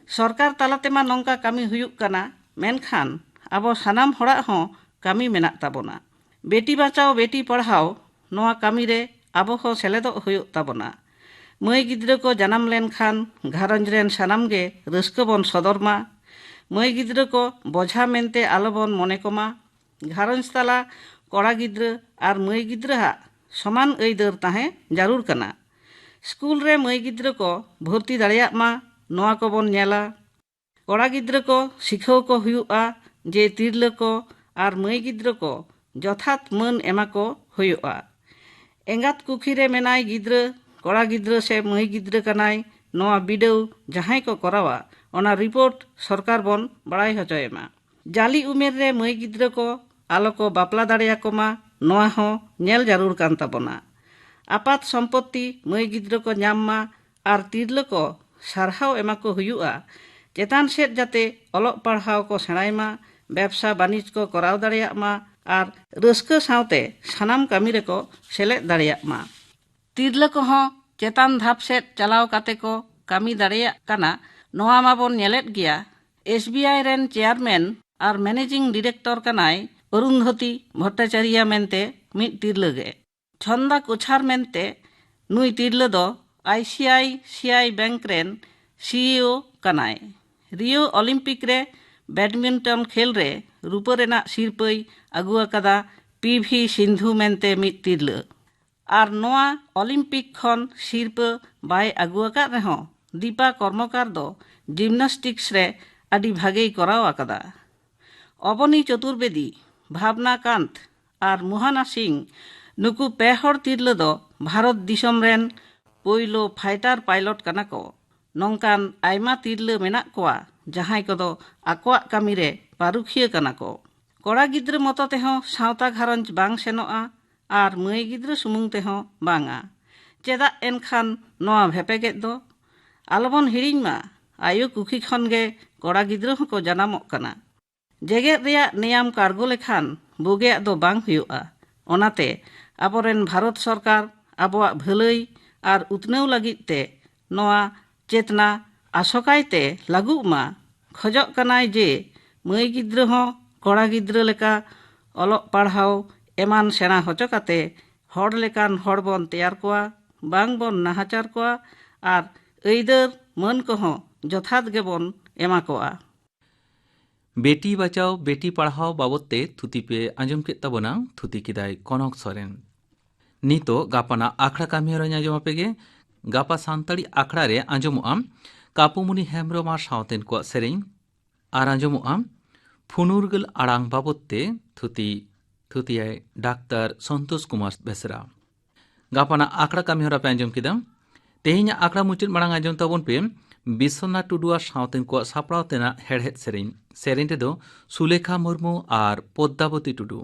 ᱥᱚᱨᱠᱟᱨ ᱛᱟᱞᱟ ᱛᱮᱢᱟ ᱱᱚᱝᱠᱟ ᱠᱟᱹᱢᱤ ᱦᱩᱭᱩᱜ ᱠᱟᱱᱟ, ᱢᱮᱱᱠᱷᱟᱱ ᱟᱵᱚ ᱥᱟᱱᱟᱢ ᱦᱚᱲᱟᱜ ᱦᱚᱸ ᱠᱟᱹᱢᱤ ᱢᱮᱱᱟᱜ ᱛᱟᱵᱚᱱᱟ᱾ ᱵᱮᱴᱤ ᱵᱟᱪᱟᱣ ᱵᱮᱴᱤ ᱯᱟᱲᱦᱟᱣ ᱱᱚᱣᱟ ᱠᱟᱹᱢᱤ ᱨᱮ ᱟᱵᱚ ᱦᱚᱸ ᱥᱮᱞᱮᱫᱚᱜ ᱦᱩᱭᱩᱜ ᱛᱟᱵᱚᱱᱟ᱾ ᱢᱟᱹᱭ ᱜᱤᱫᱽᱨᱟᱹ ᱠᱚ ᱡᱟᱱᱟᱢ ᱞᱮᱱᱠᱷᱟᱱ ᱜᱷᱟᱨᱚᱸᱡᱽ ᱨᱮᱱ ᱥᱟᱱᱟᱢ ᱜᱮ ᱨᱟᱹᱥᱠᱟᱹ ᱵᱚᱱ ᱥᱚᱫᱚᱨ ᱢᱟ᱾ ᱢᱟᱹᱭ ᱜᱤᱫᱽᱨᱟᱹ ᱠᱚ ᱵᱚᱡᱷᱟ ᱢᱮᱱᱛᱮ ᱟᱞᱚ ᱵᱚᱱ ᱢᱚᱱᱮ ᱠᱚᱢᱟ᱾ ᱜᱷᱟᱨᱚᱸᱡᱽ ᱛᱟᱞᱟ ᱠᱚᱲᱟ ᱜᱤᱫᱽᱨᱟᱹ ᱟᱨ ᱢᱟᱹᱭ ᱜᱤᱫᱽᱨᱟᱹᱣᱟᱜ ᱥᱚᱢᱟᱱ ᱟᱹᱭᱫᱟᱹᱨ ᱛᱟᱦᱮᱸ ᱡᱟᱹᱨᱩᱲ ᱠᱟᱱᱟ᱾ ᱥᱠᱩᱞ ᱨᱮ ᱢᱟᱹᱭ ᱜᱤᱫᱽᱨᱟᱹ ᱠᱚ ᱵᱷᱚᱨᱛᱤ ᱫᱟᱲᱮᱭᱟᱜ ᱢᱟ, ᱱᱚᱣᱟ ᱠᱚᱵᱚᱱ ᱧᱮᱞᱟ᱾ ᱠᱚᱲᱟ ᱜᱤᱫᱽᱨᱟᱹ ᱠᱚ ᱥᱤᱠᱷᱟᱹᱣ ᱠᱚ ᱦᱩᱭᱩᱜᱼᱟ ᱡᱮ ᱛᱤᱨᱞᱟᱹ ᱠᱚ ᱟᱨ ᱢᱟᱹᱭ ᱜᱤᱫᱽᱨᱟᱹ ᱠᱚ ᱡᱚᱛᱷᱟᱛ ᱢᱟᱹᱱ ᱮᱢᱟ ᱠᱚ ᱦᱩᱭᱩᱜᱼᱟ᱾ ᱮᱸᱜᱟᱛ ᱠᱩᱠᱷᱤ ᱨᱮ ᱢᱮᱱᱟᱭ ᱜᱤᱫᱽᱨᱟᱹ, ᱠᱚᱲᱟ ᱜᱤᱫᱽᱨᱟᱹ ᱥᱮ ᱢᱟᱹᱭ ᱜᱤᱫᱽᱨᱟᱹ ᱠᱟᱱᱟᱭ, ᱱᱚᱣᱟ ᱵᱤᱰᱟᱹᱣ ᱡᱟᱦᱟᱸᱭ ᱠᱚ ᱠᱚᱨᱟᱣᱟ, ᱚᱱᱟ ᱨᱤᱯᱳᱨᱴ ᱥᱚᱨᱠᱟᱨ ᱵᱚᱱ ᱵᱟᱲᱟᱭ ᱦᱚᱪᱚᱭᱮ ᱢᱟ᱾ ᱡᱟᱹᱞᱤ ᱩᱢᱮᱨ ᱨᱮ ᱢᱟᱹᱭ ᱜᱤᱫᱽᱨᱟᱹ ᱠᱚ ᱟᱞᱚ ᱠᱚ ᱵᱟᱯᱞᱟ ᱫᱟᱲᱮᱭᱟᱠᱚ ᱢᱟ, ᱱᱚᱣᱟ ᱦᱚᱸ ᱧᱮᱞ ᱡᱟᱹᱨᱩᱲ ᱠᱟᱱ ᱛᱟᱵᱚᱱᱟ᱾ ᱟᱯᱟᱛ ᱥᱚᱢᱯᱚᱛᱛᱤ ᱢᱟᱹᱭ ᱜᱤᱫᱽᱨᱟᱹ ᱠᱚ ᱧᱟᱢ ᱢᱟ ᱟᱨ ᱛᱤᱨᱞᱟᱹ ᱠᱚ ᱥᱟᱨᱦᱟᱣ ᱮᱢᱟ ᱠᱚ ᱦᱩᱭᱩᱜᱼᱟ᱾ ᱪᱮᱛᱟᱱ ᱥᱮᱫ ᱡᱟᱛᱮ ᱚᱞᱚᱜ ᱯᱟᱲᱦᱟᱣ ᱠᱚ ᱥᱮᱬᱟᱭ ᱢᱟ, ᱵᱮᱵᱽᱥᱟ ᱵᱟᱹᱱᱤᱡᱽ ᱠᱚ ᱠᱚᱨᱟᱣ ᱫᱟᱲᱮᱭᱟᱜ ᱢᱟ ᱟᱨ ᱨᱟᱹᱥᱠᱟᱹ ᱥᱟᱶᱛᱮ ᱥᱟᱱᱟᱢ ᱠᱟᱹᱢᱤ ᱨᱮᱠᱚ ᱥᱮᱞᱮᱫ ᱫᱟᱲᱮᱭᱟᱜ ᱢᱟ᱾ ᱛᱤᱨᱞᱟᱹ ᱠᱚᱦᱚᱸ ᱪᱮᱛᱟᱱ ᱫᱷᱟᱯ ᱥᱮᱫ ᱪᱟᱞᱟᱣ ᱠᱟᱛᱮ ᱠᱚ ᱠᱟᱹᱢᱤ ᱫᱟᱲᱮᱭᱟᱜ ᱠᱟᱱᱟ, ᱱᱚᱣᱟ ᱢᱟᱵᱚᱱ ᱧᱮᱞᱮᱫ ᱜᱮᱭᱟ᱾ ᱮᱥ ᱵᱤ ᱟᱭ ᱨᱮᱱ ᱪᱮᱭᱟᱨᱢᱮᱱ ᱟᱨ ᱢᱮᱱᱮᱡᱤᱝ ᱰᱤᱨᱮᱠᱴᱚᱨ ᱠᱟᱱᱟᱭ ᱚᱨᱩᱱᱫᱷᱚᱛᱤ ᱵᱷᱚᱴᱴᱟᱪᱟᱨᱭᱟ ᱢᱮᱱᱛᱮ ᱢᱤᱫ ᱛᱤᱨᱞᱟᱹ ᱜᱮ᱾ ᱪᱷᱚᱱᱫᱟ ᱠᱳᱪᱷᱟᱨ ᱢᱮᱱᱛᱮ ᱱᱩᱭ ᱛᱤᱨᱞᱟᱹ ᱫᱚ ᱟᱭ ᱥᱤ ᱟᱭ ᱥᱤ ᱟᱭ ᱵᱮᱝᱠ ᱨᱮᱱ ᱥᱤ ᱤ ᱳ ᱠᱟᱱᱟᱭ᱾ ᱨᱤᱭᱳ ᱚᱞᱤᱢᱯᱤᱠ ᱨᱮ ᱵᱮᱰᱢᱤᱱᱴᱚᱱ ᱠᱷᱮᱞ ᱨᱮ ᱨᱩᱯᱟᱹ ᱨᱮᱱᱟᱜ ᱥᱤᱨᱯᱟᱹᱭ ᱟᱹᱜᱩ ᱟᱠᱟᱫᱟ ᱯᱤ ᱵᱷᱤ ᱥᱤᱱᱫᱷᱩ ᱢᱮᱱᱛᱮ ᱢᱤᱫ ᱛᱤᱨᱞᱟᱹ᱾ ᱟᱨ ᱱᱚᱣᱟ ᱚᱞᱤᱢᱯᱤᱠ ᱠᱷᱚᱱ ᱥᱤᱨᱯᱟᱹ ᱵᱟᱭ ᱟᱹᱜᱩ ᱟᱠᱟᱫ ᱨᱮᱦᱚᱸ, ᱫᱤᱯᱟ ᱠᱚᱨᱢᱚᱠᱟᱨ ᱫᱚ ᱡᱤᱢᱱᱟᱥᱴᱤᱠᱥ ᱨᱮ ᱟᱹᱰᱤ ᱵᱷᱟᱜᱮᱭ ᱠᱚᱨᱟᱣ ᱟᱠᱟᱫᱟ᱾ ᱚᱵᱚᱱᱤ ᱪᱚᱛᱩᱨᱵᱮᱫᱤ, ᱵᱷᱟᱵᱽᱱᱟ ᱠᱟᱱᱛ ᱟᱨ ᱢᱳᱦᱟᱱᱟ ᱥᱤᱝ, ᱱᱩᱠᱩ ᱯᱮ ᱦᱚᱲ ᱛᱤᱨᱞᱟᱹ ᱫᱚ ᱵᱷᱟᱨᱚᱛ ᱫᱤᱥᱚᱢ ᱨᱮᱱ ᱯᱳᱭᱞᱳ ᱯᱷᱟᱭᱴᱟᱨ ᱯᱟᱭᱞᱚᱴ ᱠᱟᱱᱟ ᱠᱚ᱾ ᱱᱚᱝᱠᱟᱱ ᱟᱭᱢᱟ ᱛᱤᱨᱞᱟᱹ ᱢᱮᱱᱟᱜ ᱠᱚᱣᱟ, ᱡᱟᱦᱟᱸᱭ ᱠᱚᱫᱚ ᱟᱠᱚᱣᱟᱜ ᱠᱟᱹᱢᱤ ᱨᱮ ᱯᱟᱹᱨᱩᱠᱷᱤᱭᱟᱹ ᱠᱟᱱᱟ ᱠᱚ᱾ ᱠᱚᱲᱟ ᱜᱤᱫᱽᱨᱟᱹ ᱢᱚᱛᱚ ᱛᱮᱦᱚᱸ ᱥᱟᱶᱛᱟ ᱜᱷᱟᱨᱚᱸᱡᱽ ᱵᱟᱝ ᱥᱮᱱᱚᱜᱼᱟ ᱟᱨ ᱢᱟᱹᱭ ᱜᱤᱫᱽᱨᱟᱹ ᱥᱩᱢᱩᱝ ᱛᱮᱦᱚᱸ ᱵᱟᱝᱟ᱾ ᱪᱮᱫᱟᱜ ᱮᱱᱠᱷᱟᱱ ᱱᱚᱣᱟ ᱵᱷᱮᱯᱮᱜᱮᱫ ᱫᱚ? ᱟᱞᱚᱵᱚᱱ ᱦᱤᱲᱤᱧ ᱢᱟ, ᱟᱭᱳ ᱠᱩᱠᱷᱤ ᱠᱷᱚᱱ ᱜᱮ ᱠᱚᱲᱟ ᱜᱤᱫᱽᱨᱟᱹ ᱦᱚᱸᱠᱚ ᱡᱟᱱᱟᱢᱚᱜ ᱠᱟᱱᱟ᱾ ᱡᱮᱜᱮᱛ ᱨᱮᱭᱟᱜ ᱱᱮᱭᱟᱢ ᱠᱟᱲᱜᱚ ᱞᱮᱠᱷᱟᱱ ᱵᱩᱜᱤᱭᱟᱜ ᱫᱚ ᱵᱟᱝ ᱦᱩᱭᱩᱜᱼᱟ᱾ ᱚᱱᱟᱛᱮ ᱟᱵᱚᱨᱮᱱ ᱵᱷᱟᱨᱚᱛ ᱥᱚᱨᱠᱟᱨ ᱟᱵᱚᱣᱟᱜ ᱵᱷᱟᱹᱞᱟᱹᱭ ᱟᱨ ᱩᱛᱱᱟᱹᱣ ᱞᱟᱹᱜᱤᱫ ᱛᱮ ᱱᱚᱣᱟ ᱪᱮᱛᱱᱟ ᱟᱥᱚᱠᱟᱭ ᱛᱮ ᱞᱟᱹᱜᱩᱜ ᱢᱟ᱾ ᱠᱷᱚᱡᱚᱜ ᱠᱟᱱᱟᱭ ᱡᱮ ᱢᱟᱹᱭ ᱜᱤᱫᱽᱨᱟᱹ ᱦᱚᱸ ᱠᱚᱲᱟ ᱜᱤᱫᱽᱨᱟᱹ ᱞᱮᱠᱟ ᱚᱞᱚᱜ ᱯᱟᱲᱦᱟᱣ ᱮᱢᱟᱱ ᱥᱮᱬᱟ ᱦᱚᱪᱚ ᱠᱟᱛᱮ ᱦᱚᱲ ᱞᱮᱠᱟᱱ ᱦᱚᱲ ᱵᱚᱱ ᱛᱮᱭᱟᱨ ᱠᱚᱣᱟ, ᱵᱟᱝ ᱵᱚᱱ ᱱᱟᱦᱟᱪᱟᱨ ᱠᱚᱣᱟ ᱟᱨ ᱟᱹᱭᱫᱟᱹᱨ ᱢᱟᱹᱱ ᱠᱚᱦᱚᱸ ᱡᱚᱛᱷᱟᱛ ᱜᱮᱵᱚᱱ ᱮᱢᱟ ᱠᱚᱣᱟ᱾ ᱵᱮᱴᱤ ᱵᱟᱪᱟᱣ ᱵᱮᱴᱤ ᱯᱟᱲᱦᱟᱣ ᱵᱟᱵᱚᱫ ᱛᱮ ᱛᱷᱩᱛᱤ ᱯᱮ ᱟᱸᱡᱚᱢ ᱠᱮᱫ ᱛᱟᱵᱚᱱᱟ᱾ ᱛᱷᱩᱛᱤ ᱠᱮᱫᱟᱭ ᱠᱚᱱᱚᱠ ᱥᱚᱨᱮᱱ᱾ ᱱᱤᱛᱚᱜ ᱜᱟᱯᱟᱱᱟᱜ ᱟᱠᱷᱲᱟ ᱠᱟᱹᱢᱤᱦᱚᱨᱟᱧ ᱟᱸᱡᱚᱢ ᱟᱯᱮ ᱜᱮ᱾ ᱜᱟᱯᱟ ᱥᱟᱱᱛᱟᱲᱤ ᱟᱠᱷᱲᱟ ᱨᱮ ᱟᱸᱡᱚᱢᱚᱜᱼᱟ ᱠᱟᱯᱩᱢᱩᱱᱤ ᱦᱮᱢᱵᱨᱚᱢ ᱟᱨ ᱥᱟᱶᱛᱮᱱ ᱠᱚᱣᱟᱜ ᱥᱮᱨᱮᱧ, ᱟᱨ ᱟᱸᱡᱚᱢᱚᱜᱼᱟ ᱯᱷᱩᱱᱩᱨᱜᱟᱹᱞ ᱟᱲᱟᱝ ᱵᱟᱵᱚᱫ ᱛᱮ ᱛᱷᱩᱛᱤ᱾ ᱛᱷᱩᱛᱤᱭᱟᱭ ᱰᱟᱠᱛᱟᱨ ᱥᱚᱱᱛᱳᱥ ᱠᱩᱢᱟᱨ ᱵᱮᱥᱨᱟ᱾ ᱜᱟᱯᱟᱱᱟᱜ ᱟᱠᱷᱲᱟ ᱠᱟᱹᱢᱤᱦᱚᱨᱟ ᱯᱮ ᱟᱸᱡᱚᱢ ᱠᱮᱫᱟ᱾ ᱛᱮᱦᱮᱧᱟᱜ ᱟᱠᱷᱲᱟ ᱢᱩᱪᱟᱹᱫ ᱢᱟᱲᱟᱝ ᱟᱸᱡᱚᱢ ᱛᱟᱵᱚᱱ ᱯᱮ ᱵᱤᱥᱥᱚᱱᱟᱛᱷ ᱴᱩᱰᱩ ᱟᱨ ᱥᱟᱶᱛᱮᱱ ᱠᱚᱣᱟᱜ ᱥᱟᱯᱲᱟᱣ ᱛᱮᱱᱟᱜ ᱦᱮᱲᱦᱮᱫ ᱥᱮᱨᱮᱧ᱾ ᱥᱮᱨᱮᱧ ᱨᱮᱫᱚ ᱥᱩᱞᱮᱠᱷᱟ ᱢᱩᱨᱢᱩ ᱟᱨ ᱯᱚᱫᱽᱫᱟᱵᱚᱛᱤ ᱴᱩᱰᱩ᱾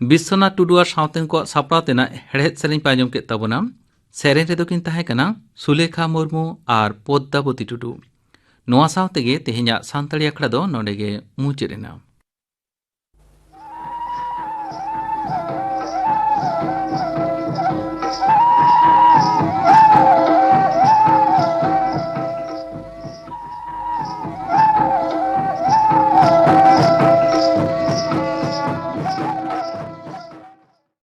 ᱵᱤᱥᱥᱚᱱᱟᱛᱷ ᱴᱩᱰᱩ ᱟᱨ ᱥᱟᱶᱛᱮᱱ ᱠᱚᱣᱟᱜ ᱥᱟᱯᱲᱟᱣ ᱛᱮᱱᱟᱜ ᱦᱮᱲᱦᱮᱫ ᱥᱮᱨᱮᱧ ᱯᱮ ᱟᱸᱡᱚᱢ ᱠᱮᱫ ᱛᱟᱵᱚᱱᱟ᱾ ᱥᱮᱨᱮᱧ ᱨᱮᱫᱚ ᱠᱤᱱ ᱛᱟᱦᱮᱸ ᱠᱟᱱᱟ ᱥᱩᱞᱮᱠᱷᱟ ᱢᱩᱨᱢᱩ ᱟᱨ ᱯᱚᱫᱽᱫᱟᱵᱚᱛᱤ ᱴᱩᱰᱩ᱾ ᱱᱚᱣᱟ ᱥᱟᱶ ᱛᱮᱜᱮ ᱛᱮᱦᱮᱧᱟᱜ ᱥᱟᱱᱛᱟᱲᱤ ᱟᱠᱷᱲᱟ ᱫᱚ ᱱᱚᱰᱮ ᱜᱮ ᱢᱩᱪᱟᱹᱫ ᱮᱱᱟ᱾